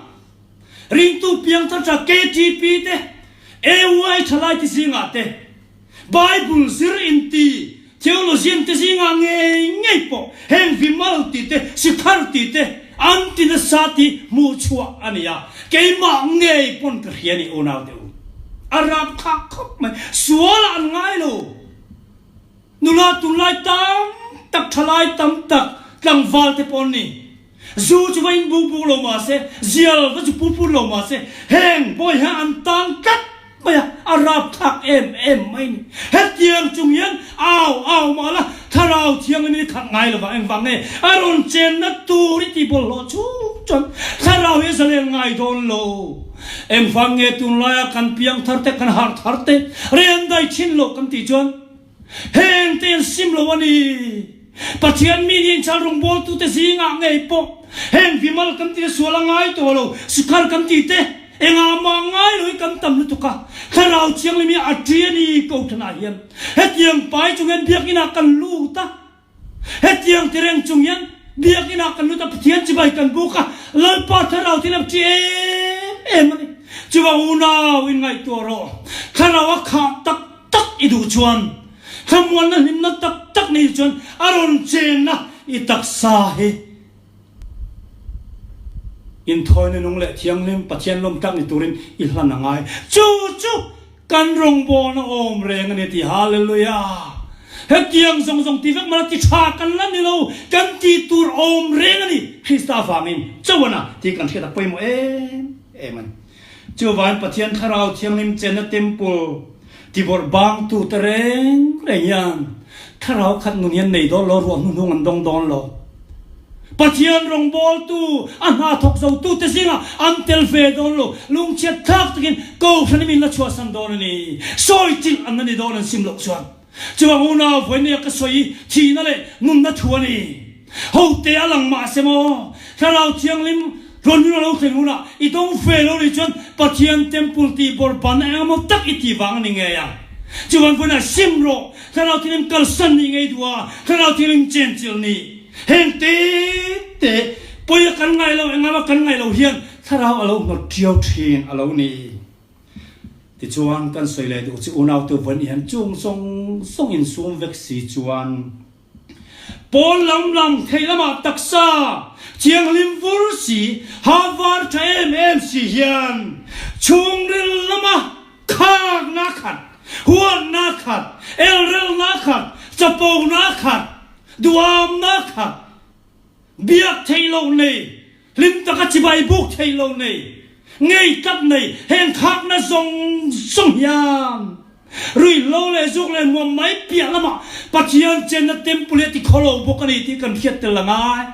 A: ringtu piangthar tha KTP te, AY thalai te zingah te, Bible zir inti theologian te zingah ngei ngei pawh heng Vimal tih te, Sikhar tih te an ti nasa tih hmuh chhuah a ni a, keimah ngei pawn ka hria ni unau te u. A rapthlak khawp mai. Sualah an ngai lo. Nula tunlai tam tak, thalai tam tak, tlangval te pawh an ni. Zu chu va in buk buk lo mah se, zial va chu put put lo mah se, heng bawiha an tang tlat mai a, a rapthlak em em mai ni. Hetiang chung hian au au mah la, Thlarau Thianghlim in i khat ngai lovang, engvang nge a rawn chenna tur i tih bawlhhlawh chhung chuan Thlarau hi a zalen ngai dawn lo. Engvang nge tunlaia kan piang thar te, kan harh thar te, rian dai thin loh kan tih chuan, Heng te an sim lo a ni. Pathian mi nih inchhal rawngbawltute zingah ngei pawh heng vimal kan tih sual a ngai tawh lo, sikhar kan tih te engah mah ngai lo hi kan tam lutuk a. Thlarau Thianghlim hi a ṭi a ni ko thanah hian hetiang pai chung hian biakinah kan lut a. Hetiang ti reng chung hian Biakinah kan lut a, Pathian chibai kan buk a, Lalpa Thlarau thil a ṭi em em a ni. Chuvang unau in ngaihtuah rawh, Thlarau a khah tak tak i duh chuan, thlamuanna hlimna tak tak nei chuan a rawn chenna i taksa hi inthawina nung leh thianghlim Pathian lawmtlak ni turin i hlan a ngai. Chu chu Kan rawngbawlna awm reng a ni ti Hallelujah! Hetiang zawng zawng ti vek mah la ti tha kan la ni lo, kan tih tur awm reng a ni Krista avangin chauhana tih kan hriat a pawimawh em em a ni. Chuvangin Pathian Thlarau Thianghlim chenna temple tibawrh bangtu te reng reng hian Thlarau khat nun hian nei dawn lo, ruah hnuhnung an dawng dawn lo. Pathian rawngbawltu, a hna thawk zotute zingah an tel ve dawn lo. Lungchhiat thlak takin Kohhran i min la chhuahsan dawn a ni. Sawi chilh an la ni dawn an sim loh chuan. Chuvang unau vawinia ka sawi i thihna leh nunna thu a ni. Hote a lang mah se maw? Thlarau Thianghlim rawn nun a lo thlen hunah i dawng ve lo nih chuan Pathian temple tih bawrhban eng emaw tak i tih vang a ni ngei ang. Chuvang vawiinah sim rawh, Thlarau Thianghlim kalsan nih ngei duh a, Thlarau Thianghlim chenchilh nih. Heng te te pawia kan ngaih lo, engama kan ngaih lo hian thlarau a lo hnawt ṭiau ṭhin a lo ni. Tichuan kan sawi leh duh chu unautu vawn hian chung zawng zawng insum vek si chuan pawn lam lang theih lamah taksa thianghlim vur si, ha var ṭha em em si hian chhungril lama khakna khat, huatna khat, elrelna khat, chapona khat, Duamna kha biak theih loh nei, hlim taka chibai buk theih loh nei. Ngei tlat nei heng khakna zawng zawng hian ruihhlo leh zuk leh hmuam mai piah lamah Pathian chenna temple hi a ti khawlo bawk a ni tih kan hriat tel a ngai.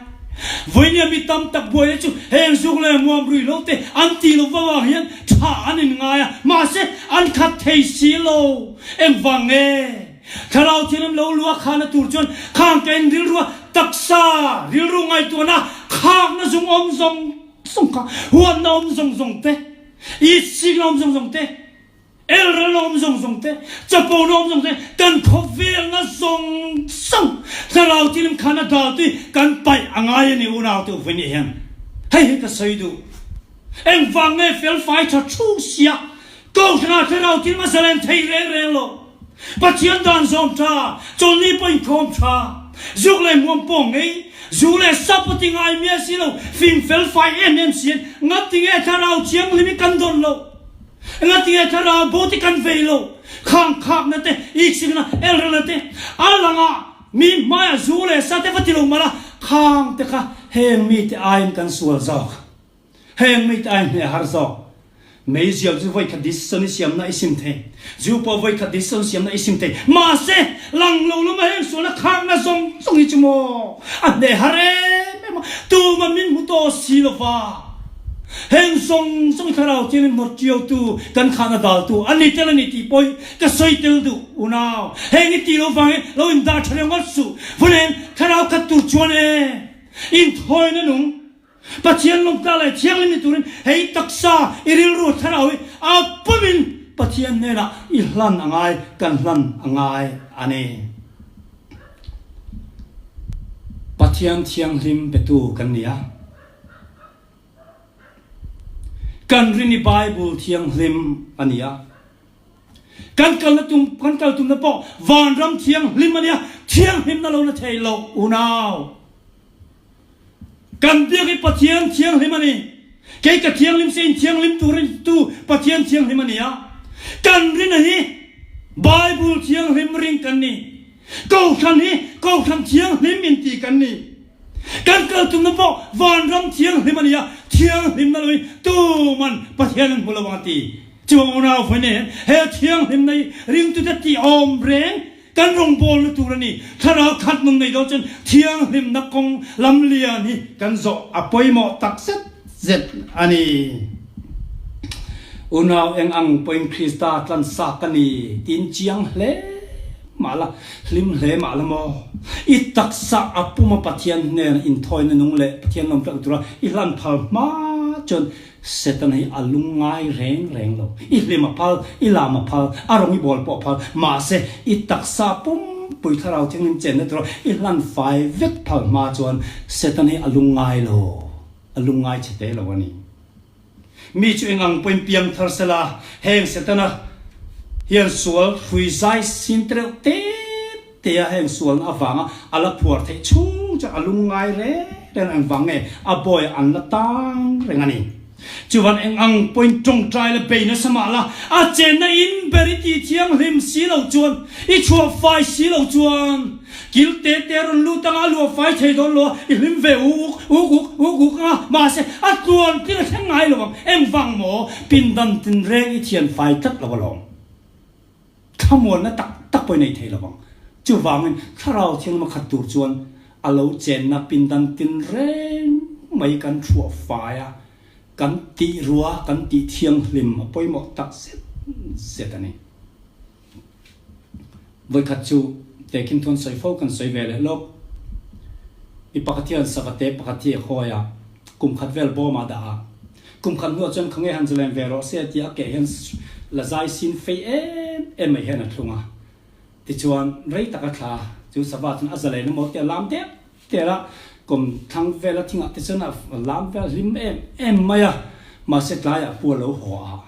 A: Vawinia mi tam tak buaina chu heng zuk leh hmuam ruihhlo te an tih loh vang hian tha an inngai a, mahse an khat thei si lo. Engvang nge? Thlarau thianghlim lo luah khahna tur chuan khang ka in rilrua taksa rilru ngaihtuahna khakna zung awm zawng zawng kha huatna awm zawng zawng te, itsikna awm zawng zawng te, elrelna awm zawng zawng te, chapona awm zawng te, kan khawvelna zawng zawng Thlarau Thianghlim khan a dal tui kan paih a ngai a ni unaute u vawiin hian hei hi ka sawi duh. Engvang nge felfai tha thu sia Kohhranah Thlarau Thianghlim a zalen thei reng reng lo. Pathian dan zawm tha, chawlni pawh inkhawm tha, zuk leh hmuam pawh ngei, zu leh sa pawh ti ngai miah si lo, fing fel fai em em si in ngatinge Thlarau Thianghlim hi kan dawn lo? Ngatinge Thlarau bo te kan vei lo? Khang khakna te, iksikna, elrelna te, a langah mi hmaiah zu leh sa te va ti lo mah la, khang te kha heng mite aiin kan sual zawk. Heng mite ai hneh har zawk. Meizial chu vawikhat decision i siamna i sim thei. Zu pawh vawikhat decision siamna i sim thei. Mahse, lang lo lama heng sualna khakna zawng zawng hi chu maw a hneh har em em a, tuma min hmu tawh si lo va. Heng zawng zawng hi thlarau thiangin hnawt ṭiautu, kan khahna daltu a ni tel a ni tih pawh hi ka sawi tel duh unau. Heng i tih lo vangin lo indah ṭha ringawt suh. Vawleng thlarau khat tur chuan e, inthawina nung. Pathian lawmtla leh thianghlim ni turin hei taksa i rilru thlarau hi a pumin Pathian hnenah i hlan a ngai, kan hlan a ngai a ni. Pathian thianghlim petu kan ni a. Kan rin i Bible thianghlim a ni a. Kan kalna tum, kan kal tumna pawh vanram thianghlim a ni a, thianghlimna lo na thei lo unau. Kan biak hi Pathian thianghlim a ni. Kei ka thianghlim se in thianghlim turin tu Pathian thianghlim a ni a. Kan rina hi Bible thianghlim ring kan ni. Kohhran hi Kohhran thianghlim in ti kan ni. Kan kal tumna pawh vanram thianghlim a ni a, thianghlimna loin tuman Pathian an hmu lo ang a ti. Chuvang unau vawiin hian he thianghlimna hi ringtute tih awm reng Kan rawngbawlna tur a ni. Thlarau khat nun nei dawn chuan thianghlimna kawng lam lian hi kan zawh a pawimawh tak zet zet a ni. Unau eng ang pawhin Krista tlansa ka ni tiin chiang hle mah la, hlim hle mah la maw? I taksa a puma Pathian hnena inthawina nung leh Pathian lawmtlak tura i hlan phal hma chuan Setana hi a lungngai reng reng lo. I hlim a phal, i lam a phal, a rawng i bawl pawh a phal. Mahse, i taksa pumpui thlarau thianghlim chenna tura i hlan fai vek phal hma chuan Setana hi a lungngai lo, a lungngai chhe te lo a ni. Mi chu eng ang pawhin piang thar sela, heng Setana hian sual hrui zai sin tereuh te te a heng sualna avanga a la phuar theih chhung chuan a lungngai reng reng engvang nge a bawi an la tang reng a ni. Chuvan eng ang pawhin tawngtai la bei nasa mah la, a chenna in ber i tih thianghlim si lo chuan, i chhuah fai si lo chuan kil te te rawn lut anga a luah fai thei dawn lo a, i hlim ve uk uk uk uk uk anga mahse a tluan tling a thleng ngai lo ang. Engvang maw pindan tinreng i thian fai tlat lo alawm. Thlamuanna tak tak pawh i nei thei lo vang. Chuvangin Thlarau Thianghlim a khat tur chuan a lo chenna pindan tinreng mai kan thuah fai a, kan tih rua, kan tih thianghlim a pawimawh tak zet zet a ni. Vawikhat chu tehkhin thuan sawi fo kan sawi ve leh lawk. Mi pakhat hian savate pakhat hi a khawi a, kum khat vel bawmah dah a. Kum khat hnuah chuan khawnge han zalen ve rawh se tia a keh hian la zai sin fei em em mai hian a thlung a. Tichuan rei tak a thla chu sava chuan a zalen emaw tia lam deuh der a, kawm thlang vel a thingah te chuan a lam vel hlim em em mai a. Mahse tlaiah pu a lo haw a,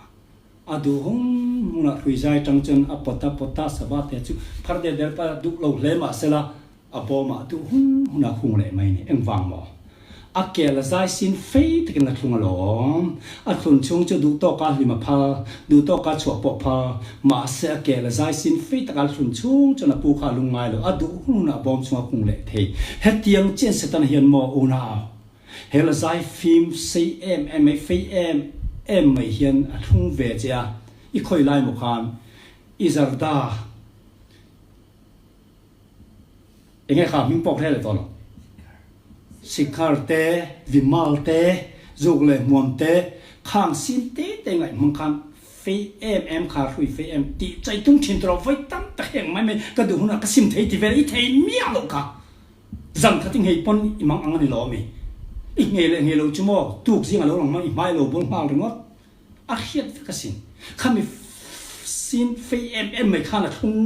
A: a duh hung hmunah hrui zai tang chuan a pawt a pawt a, sava te chu phar der der pah duh lo hle mahsela A bawmah duh hun hun a khung leh mai ni. Engvang maw? A kel a zai sin fei takin a thlung alawm. A thlun chhung chu duh tawka hlim a phal, duh tawka chhuah pawh phal. Mahse a kel a zai sin fei taka thlun chhung chuan a pu kha a lungngai lo. A duh hun hunah a bawm chhung a khung leh thei. Hetiang chian Setana hian maw unau? He la zai fim sei em em mai, fei em. em mai hian a thlung ve che a, i khawi lai maw khan i zarda enge kha hming pawh ka hre leh tawh lo. Sikhar te, Vimal te, zuk leh hmuam te, khang sin te te ngaih hmang khan Fei em em kha hrui fei em tih chai tum thin tawh vawi tam tak heng mai mai ka duh hunah ka sim thei ti vel i thei miah loh kha zan khat i nghei pawn i mang ang a ni lo ami i nghei leh nghei lo chu maw tuk zing a lo lang hmang i hmai lo bul nghal ringawt a hriat vek asin khami sin fei em em mai khan a thlung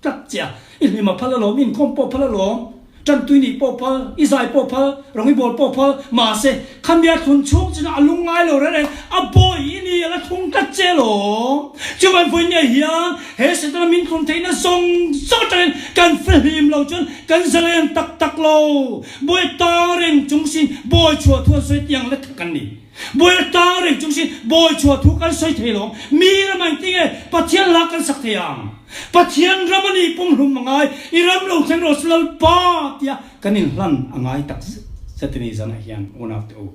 A: tlat che a i hlim a phal alawm i inkhawm pawh phal alawm. Ṭantui nih pawh phal, i zai pawh phal, rawng i bawl pawh phal, mahse, khamia thlun chhung china a lung ngai lo reng reng, a bawi i ni, a la thlung tlat che alawm. Chuvang vawi nia hian he Setana min thlun theihna zawng zawng aṭangin kan fihlim lo chuan kan zalen tak tak lo. Bawi tang reng chung sin bawi chhuah thu an sawi tiang lek kha kan ni. Bawi tang reng chung sin bawi chhuah thu kan sawi thei lo ang. Mi ram ang tinge Pathian hla kan sak thei ang? Pathian ram a ni pumhlum a ngai, i ram lo thleng rawh se Lalpa tia kan inhlan a ngai tak zet zet a ni zanah hian unaute u.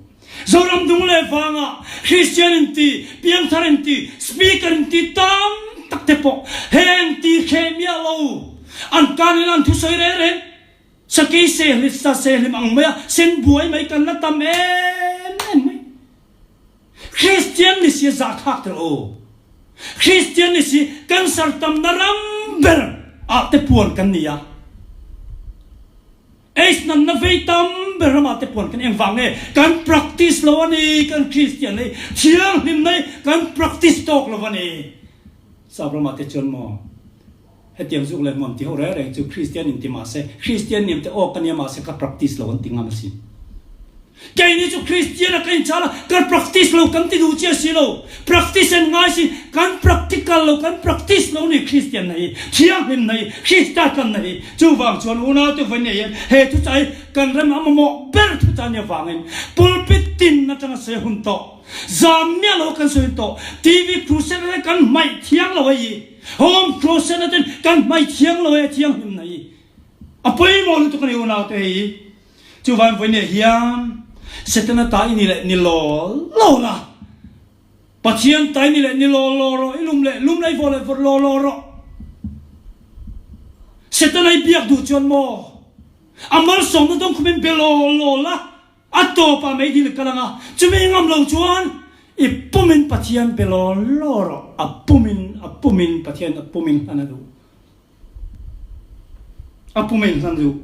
A: Zoram dung leh vangah Kristian inti, piangthar inti, speaker inti tam tak te pawh heng ti hreh miah lo an kanin an thusawi reng reng sakei sehlit sa sehlim ang maia sen buai mai kan la tam em em mai. Kristian ni si a zahthlak tel aw. Kristian ni si cancer tamna ram ber ah te puan kan ni a. AIDS nanna vei tam ber ram ah te puan kan engvang nge kan practice lo a ni kan Kristian hi thianghlimna hi kan practice tawk lo a ni. Sap ram ah te chuan maw Hetiang zuk leh hmuam ti ho reng reng chu Kristian in ti mah se, Kristian niam te aw ka nia mah se ka practice lo an ti ngam asin. Keini chu Kristian a ka inchhal a, kan practice lo kan ti duh chiah si lo. Practice an ngai si, kan practical lo, kan practice lo ni Kristian na hi, thianghlim na hi, Krista tlanna hi. Chuvang chuan unaute vawi nei hian he thuchah hi kan rem a mamawh ber thuchah nia vangin pulpit tin atanga sawi hun tawh, zam miah lo kan sawi hun tawh, TV crusade ah hian kan hmaih thiang lo hei. Home Crusade ten kan hmai thiang lo e thianghlim na hi a pawimawh lutuk a ni unau te hei chuvan vawi ne hian Setana ta i ni leh ni law law la Pathian ta i ni leh ni law law rawh i lum leh lum la i vawh leh vawt law law rawh Setana i biak duh chuan maw a malsawmna dawng khumin be law law la A tawpah meidil kal anga chumi ngam lo chuan i pumin Pathian be law law rawh, a pumin, a pumin Pathian a pumin hlan a duh. A pumin hlan a duh.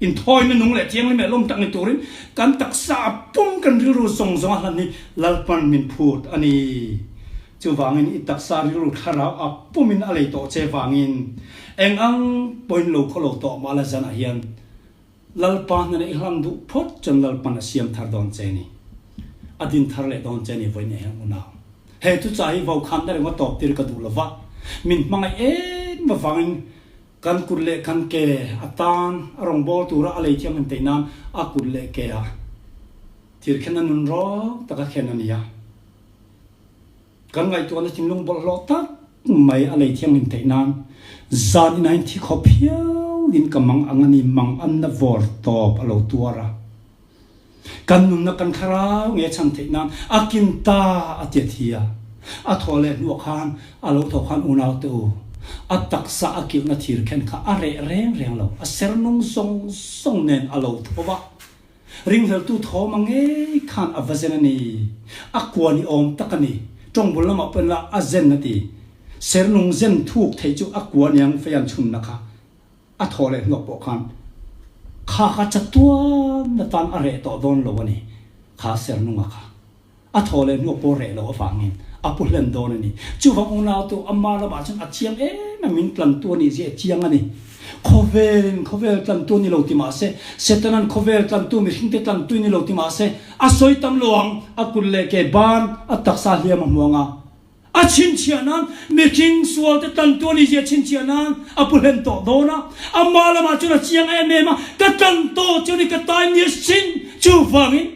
A: Inthawina nung leh thianghlim leh lawm tak ni turin kan taksa a pum kan rilru zawng zawng a hlan hi Lalpan min phut a ni. Chuvangin i taksa rilru thlarau a pumin a lei tawh che vangin eng ang pawhin lo khaw lo tawh mah la zanah hian Lalpa hnena i hlam duh phawt chuan Lalpan a siam thar dawn che ni. A din thar leh dawn che ni vawiin eng unau. He thuchah hi vokhanna ringawt tawp tir ka duh lova, min hmangaih em avangin kan kut leh kan ke a tan a rawngbâwl tura a lei thianghlim theih nan a kut leh ke a thirkhenna nun rawng taka khen a ni a. Kan ngaihtuahna thinlung bawlhhlawh tak mai a lei thianghlim theih nan zan inah hian thi khawp hialin ka mang ang a ni, mang anna vawr tawp a lo tuar a. Kan nunna kan thlarau nge chhan theih nan a kin ta a ti a thi a. A thawh leh hnuah khan a lo thawh khan unau te u, a taksa a kilhna thir khen kha a reh reng reng lo, a ser nung zawng zawng nen a lo tho va. Ringhleltu thawm a ngei khan a va zen a ni. A kua ni awm tak a ni. Tawngbul lamah pawhin la a zen a ti. Sernung zen thuk theih chu a kua niang feian chhunna kha a thaw leh hnuak pawh khan kha kha chatuan atan a reh tawh dawn lo a ni. Kha sernunga kha. A thaw leh hnuak pawh reh loh avangin a pu hlen dawn a ni. Chuvang unautu ama lamah chuan a chiang em em, min tlantu a nih zia a chiang a ni. Khawvelin khawvel tlantu a ni lo ti mah se, Setanan khawvel tlantu mihringte tlantu i ni lo ti mah se, a sawi tam lo ang, a kut leh ke ban a taksa hliam a hmu ang a. A chhinchhiah nan mihring sualte tlantu a nih zia chhinchhiah nan a pu hlen tawh dawn a. Ama lamah chuan a chiang em em a, ka tlan tawh chu ni ka tai nia sin. Chuvangin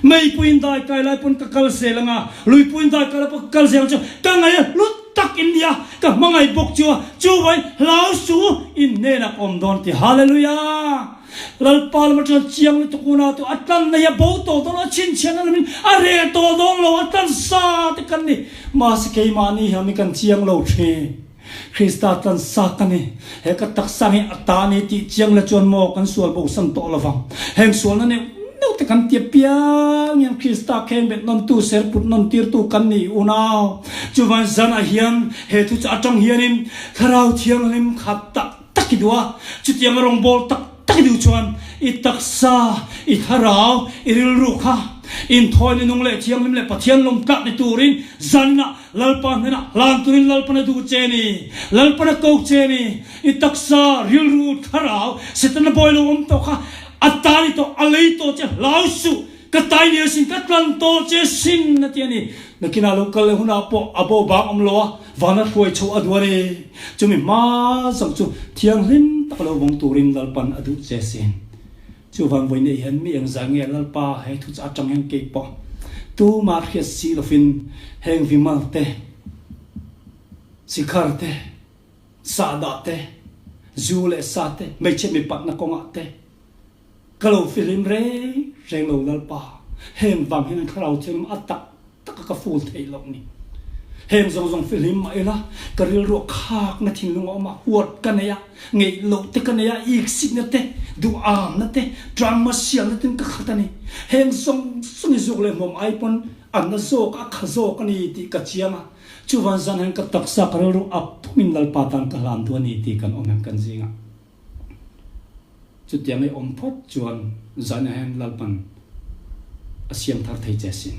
A: meipuiin dai kai lai pawn ka kal zel ang a, luipuiin dai kai lai pawh ka kal zel ang chu ka ngaih a hlut tak in nia, ka hmangaih bawk chu a, chuvangin hlau suh in hnenah ka awm dawn ti. Hallelujah! Lalpa lam atang chiang lutuk unau te a tlan nei a bo tawh dawn lo, a chhinchhiahna lamin a reh tawh dawn lo, a tlan sa te kan ni. Mahse keimahni hian mi kan chiang lo thin. Krista tlan sa ka ni. He ka taksa hi a ta a ni tih chiang la chuan maw kan sual bosan tawh lovang. Heng sualna neuh neuh te kan ti apiang hian Krista kheng bet nawntu, ser put nawn tirtu kan ni unau. Chuvang zanah hian he thu chu atang hianin Thlarau Thianghlim khat tak tak i duh a, chutiang a rawngbâwl tak tak i duh chuan i taksa, i thlarau, i rilru kha inthawina nung leh thianghlim leh Pathian lawmtlak ni turin zaninah Lalpa hnenah hlan turin Lalpan a duh che ni, Lalpan a ko che ni, i taksa, rilru, thlarau, Setana bawi lo awm tawh kha a ta ni tawh, a lei tawh che hlau suh, ka tai ni asin, ka tlan tawh che sin a ti a ni. Nakinah lo kal leh hunah pawh a bo bang awm lo a, vana hruai chhoh a duh a ni. Chumi hma zawng chu thianghlim tak lo vawng turin Lalpan a duh che sin. Chuvan vawi neih hian mi engzah nge Lalpa he thu chu atang hian kei pawh tumah hriat si lovin heng vimal te, sikhar te, sahdah te, zu leh sa te, hmeichhe mipatna kawngah te ka lo fihlim reng reng lo Lalpa, heng vang hian thlarau thianghlim a tak taka ka ful theih loh ni. Heng zawng zawng fihlim mah ila, ka rilruah khakna thinlung a awm a, huat ka nei a, ngeih loh te ka nei a, iksikna te, duhamna te, drama siamna ten ka khat a ni. Heng zawng zawng hi zuk leh hmuam ai pawn a na zawk a, a kha zawk a ni tih ka chiang a. Chuvan zan hian ka taksa ka rilru a pumin Lalpa tan ka hlan duh a ni tih kan awm em kan zingah. Chutiang i awm phawt chuan zaina hian Lalpan a siam thar thei che sin.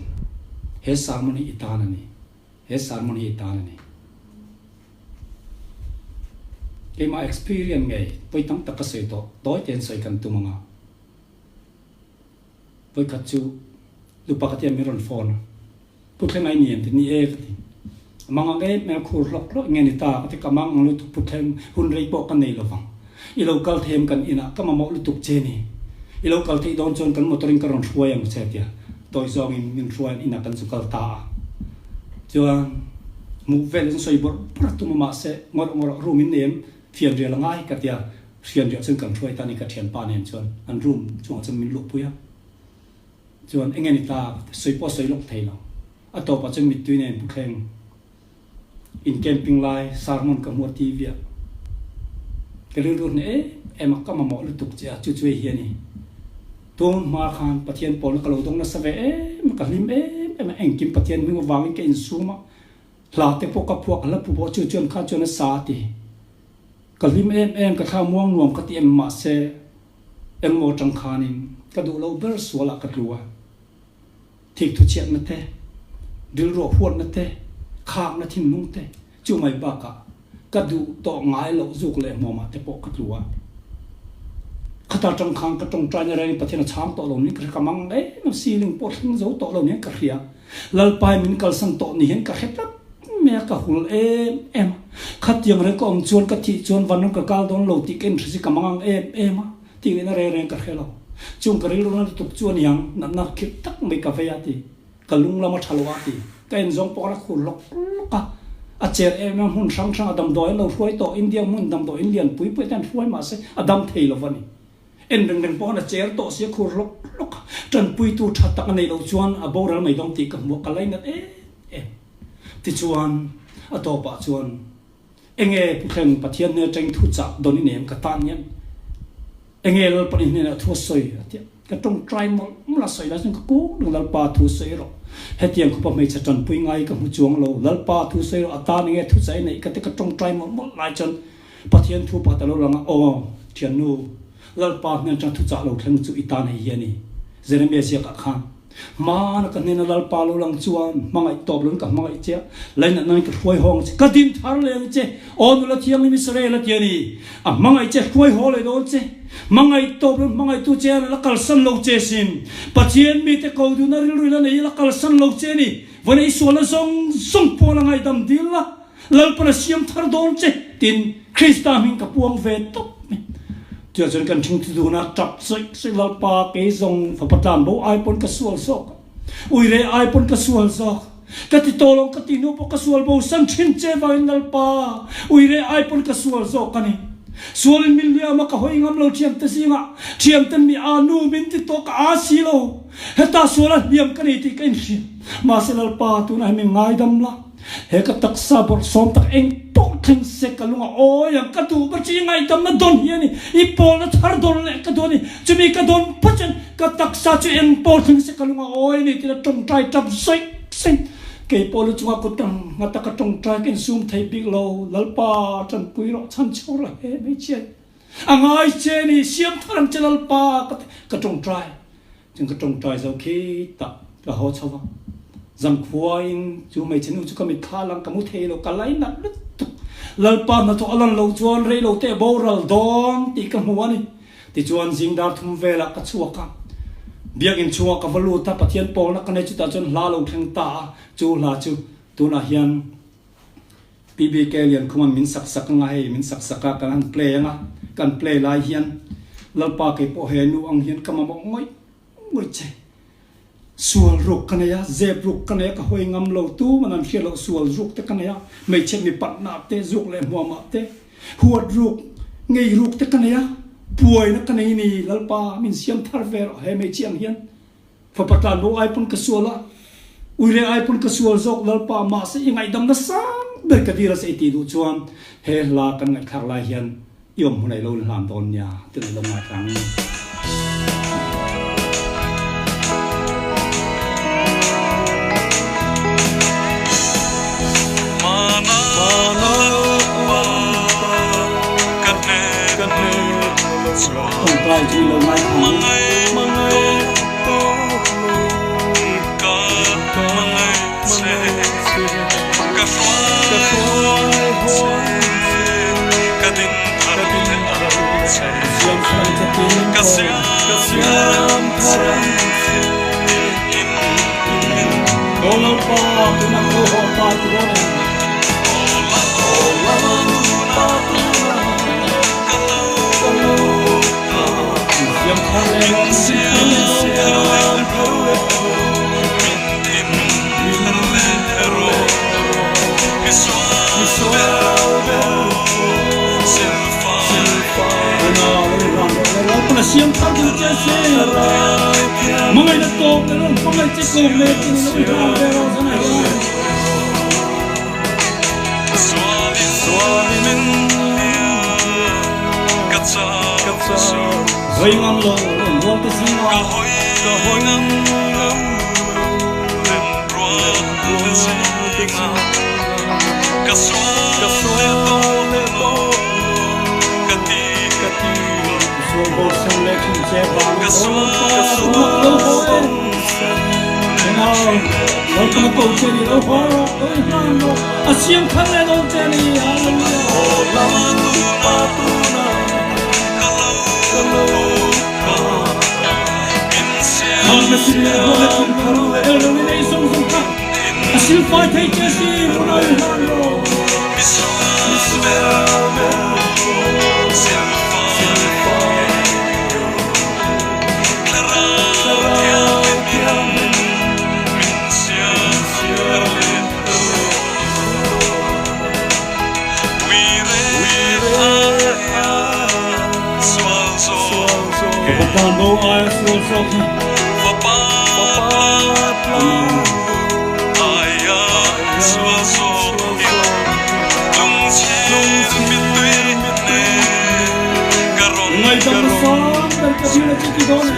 A: He sermon hi i tan a ni. He sermon hi i tan a ni. Keimah experience ngei pawi tam tak ka sawi tawh, tawi tein sawi kan tum ang a. Vawikhat chu nupa ka tia min rawn phone a. Pu Thleng ai ni em ti ni e ka ti. A mang ang em em a khur hlawk hlawk nge ni ta ka ti ka mang ang lutuk Pu Thleng hun rei pawh ka nei lo vang. I lo kal them kan inah ka mamawh lutuk che ni. I lo kal theih dawn chuan kan motor in ka rawn hruai ang che tia tawi zawngin min hruai an inah kan zu kal ta a. Chuan hmuh vel in sawi bawrh bawrh a tum a mahse ngawrh ngawrh room in nei em fianrial a ngai ka tia fianrial chuan kan hruai ta ni ka thianpa nen chuan an room chungah chuan min luhpui a. Chuan enge ni ta sawi pawh sawi lawk thei lo. A tawpah chuan mittui nen pu thleng in camping lai sermon ka hmu a TV ah. Ka rilru hneh em em a, ka mamawh lutuk che a, chu chu hei hi a ni. Tun hma khan Pathian pawlna ka lo dawng nasa ve em a, ka hlim em em a, engkim Pathian hming avangin ka insum a, hla te pawh ka phuak, hla phu pawh chu chuan kha chuan a sa a ti. Ka hlim em em, ka thla muang nuam ka ti em mahse, Engmaw tang khanin ka duh lo ber sualah ka tlu a, thikthu chhiatna te, rilruah huatna te, khakna thinlung te chu mai bakah ka duh tawh ngai loh zuk leh hmuamah te pawh ka tlu a. Khata tang khan ka tawngtaina rengin Pathian a chhang tawh lo niin ka hre, ka mang em a, ceiling pawh thleng zo tawh lo niin ka hria. Lalpai min kalsan tawh ni hian ka hre tlat mai a, ka hul em em a. Khatiang reng ka awm chuan ka thih chuan vanram ka kal dawn lo tih ka inhre si ka mang ang em em a, tih ngaihna reng reng ka hre lo. Chung ka rilru na lutuk chu aniang natna khirh tak mai ka vei a ti, ka lung lam a tha lo a ti. Ka en zawng pawh a khur lawk lawk a, a cher em em a, hmun hrang hrang a damdawi an lo hruai tawh, India hmun damdawi in lian pui pui te an hruai mahse a dam thei lo a ni. En reng reng pawh khan a cher tawh si a khur hlawk hlawk a, tanpuitu tha tak a neih loh chuan a boral mai dawn tih ka hmu a, ka lainat em em. Tichuan, a tawpah chuan, Enge Pu Thleng, Pathian hnen atangin thu chah dawn i nei ang ka tan hian enge Lalpan i hnenah thu a sawi? a ti a. Ka tawngtai mawlh mawlh a, sawi lai chuan ka kung reng, Lalpa thu sawi rawh. Hetiang khawpa hmeichhe tanpui ngai ka hmu chuang lo, Lalpa thu sawi rawh, a tan enge thu chah i neih ka ti, ka tawngtai mawlh mawlh lai chuan Pathian thu pakhat a lo lang a, Aw, thiannu, Lalpa hnen atanga thuchah lo thleng chu i tan hei hi a ni. Jeremia ziakah khan, Hmana ka hnena Lalpa lo lang chuan hmangaih tawp loin ka hmangaih che a, lainatnain ka hruai haw ang che, ka din thar leh ang che, aw nula thianghlim Israel a ti a ni. A hmangaih che hruai haw leh dawn che, hmangaih tawp loin hmangaihtu che a la kalsan lo che sin. Pathian mite ko duhna rilru ila nei la kalsan lo che a ni. Vawiin i sualna zawng zawng pawh la ngaihdam dil la. Lalpan a siam thar dawn che tin Krista hming ka puang ve tawp mai. Chuah chuan kan thingthi dun a, tap sawi sawi Lalpa kei zawng fapa tlan bo ai pawn ka sual zawk a, uire ai pawn ka sual zawk, ka ti tawh lo ka ti hnu pawh ka sual bo san thin che vangin Lalpa uire ai pawn ka sual zawk a ni. Sualin min liam a, ka hawi ngam lo thiamte zingah. Thiamten mi aa nu min ti tawh ka aa si lo. Heta suala hliam ka nei tih ka inhria. Mahse Lalpa, tunah hian min ngaidam la. He ka taksa bawrhsawm tak eng pawh thleng se ka lung a awi ang, ka duh ber chu i ngaihdamna dawn hi a ni, i pawlna thar dawn leh ka duh a ni, chumi ka dawn phawt chuan ka taksa chu eng pawh thleng se ka lung a awi a ni tih la tawngtai tap saih saih. Kei pawh lu chunga kut ka nghat a ka tawngtai ka insum thei bik lo, Lalpa tanpui rawh chhan chhuak rawh he hmeichhia hi a ngai che a ni, siam thar ang che Lalpa ka ti ka tawngtai. Chuan ka tawngtai zo khi tak ka haw chho va, Zangkhuain chu hmeichhe nu chu ka mitthla lang ka mu thei lo, ka lainat lutuk. Lalpa hnathawh a lan loh chuan rei lo teh boral dawn tih ka hmu a ni. Tichuan zing dar thum velah ka chhuak a, biakinn chhungah ka va lut a, Pathian pawlna ka nei chutah chuan hla lo thleng ta a, chu hla chu tunah hian PBK Liankhumah min sak sak anga hei min sak sak a kan han play anga kan play lai hian Lalpa kei pawh he nu ang hian ka mamawh ngawih ngawih che. Sual ruk ka nei a, zep ruk ka nei a ka hawi ngam lo tu man an hriat loh sual ruk te ka nei a, hmeichhe mi patna te zuk leh hmuamah te huat ruk ngei ruk te ka nei a, buaina ka nei ni Lalpa min siam thar ve rawh he hmeichhe ang hian. Fapa tlan bo ai pawn ka sual a, uire ai pawn ka sual zawk Lalpa mahse i ngaihdamna sang ber ka dil a se i tih duh chuan he hla kan ngaihthlak lai hian i awm hmun a i lo inhlan dawn nia tih lo ngaithla ang. Tawngtai chu i lo ngaithla ang. Hawi ngam lo rual te zingah
B: Ka hawi ngam lo rual te zingah Ka sual leh tawh ka ti
A: Sual bawr sen leh thin che vang
B: Ka sual
A: lo haw e Enau lo ka ko che ni lo haw rawh lo i hlan rawh a siam thar leh dawn che ni Hallelujah. A silfai thei che si unau i hlan rawh. Fapa no ai a sual zawk hi. Ngaihdam na sang ber ka dil a chu ti dawn em?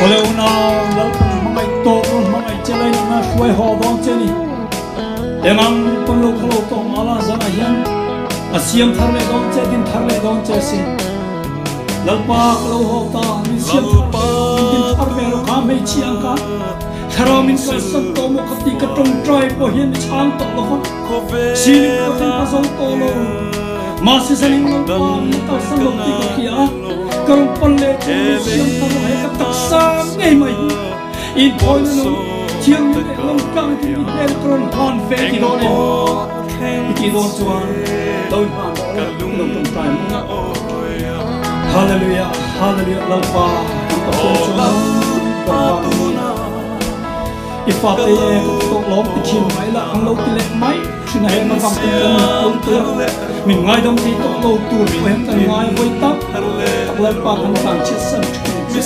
A: Awle unau Lalpan hmangaih tawk lo hmangaih che lai nana hruai haw dawn che ni. Engang pawn lo kha lo tawh mah la zanah hian a siam thar leh dawn che din thar leh dawn che sin. Lalpa ka lo haw ta min siam thar ve rawh min din thar ve rawh kha. hmeichhia ang khan Thlarau min kalsan tawh maw ka ti ka tawngtai pawh hian mi chhang tawh lo va, siling pawh thleng ka zo tawh lo. Mahse zanin Lalpa min kalsan lo tih ka hria a, ka rawn pan leh chu min siam thar lo he ka taksa ngei mai hi inthawina nung thianghlim leh lawmtlang hi mi hmel ka rawn hlan ve ti dawn em? I tih dawn chuan lo inhlan rawh le, i lo tawngtai mai ang. Hallelujah, Hallelujah, Lalpa kan Pathian chu nung ber van a ni. I fate e ka ti tawh lawm ti thin mai la, an lo ti leh mai thin a heng avang ten kan min pun tur a, min ngaidam thei tawh lo tur pawh hian kan ngai vawi tak tak Lalpa kan tlan chhiat san thin che.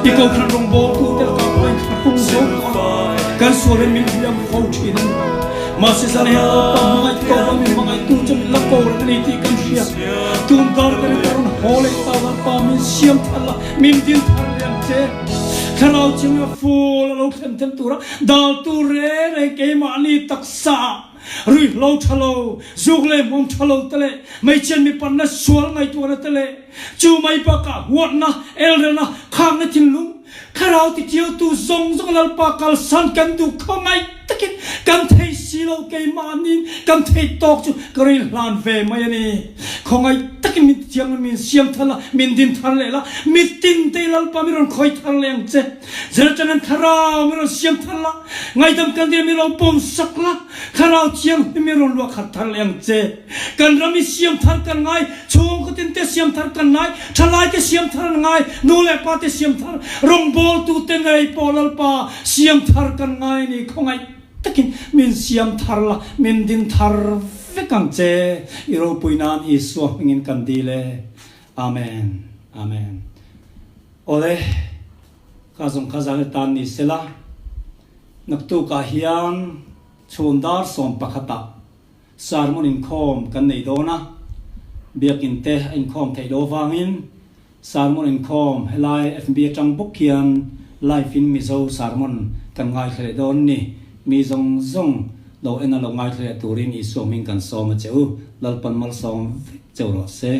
A: I Kohhran rawngbawltu te lakah pawh in thlahrung zo tawh a, kan sual in min hliam fo thin a ni. Mahse zan hian Lalpa hmangaih tawh a min hmangaihtu chu min la ko reng a ni tih kan hria. Tun kar kan in ka rawn haw leh ta Lalpa min siam thar la, min din thar leh ang che. Thlarau chhunga ful a lo thlen them tura dal tur reng reng keimahni taksa ah ruihhlo tha lo, zuk leh hmawm tha lo te leh hmeichhiat mipanna sual ngaihtuahna te leh chu mai bakah huatna, elrelna, khakna thinlung, Thlarau titiautu zawng zawng Lalpa kalsan kan duh khawngaih takin kan thei si lo keimahniin kan thei tawk chu ka ril hlan ve mai a ni. Khawngaih takin min titiang la, min siam thar la, min din thar leh la, mitin te Lalpa min rawn khawi thar leh ang che. Zirchang in Thlarau min rawn siam thar la, ngaidam kan dil min rawn pawm sak la, Thlarau Thianghlim min rawn luah khat thar leh ang che. Kan ram i siam thar kan ngai, chhungkaw tin te siam thar kan ngai, thalai te siam thar an ngai, nu leh pa te siam thar, rawngbawltu te ngei pawh Lalpa siam thar kan ngai a ni. Khawngaih takin min siam thar la, min din thar vek ang che. I ropui nan Isua hmingin kan dil e. Amen. Amen. Awle, ka zawng kha zan tan ni sela, naktukah hian chhun dar sawmpakhatah Sermon inkhawm kan nei dawn a, Biakin te a inkhawm theih loh avangin Sermon inkhawm helai FB atang bawk hian live in Mizo Sermon kan ngaithla leh dawn ni. Mi zawng zawng lo en a lo ngaithla leh turin Isua hming kan sawm a che u. Lalpan malsawm vek cheu rawh se.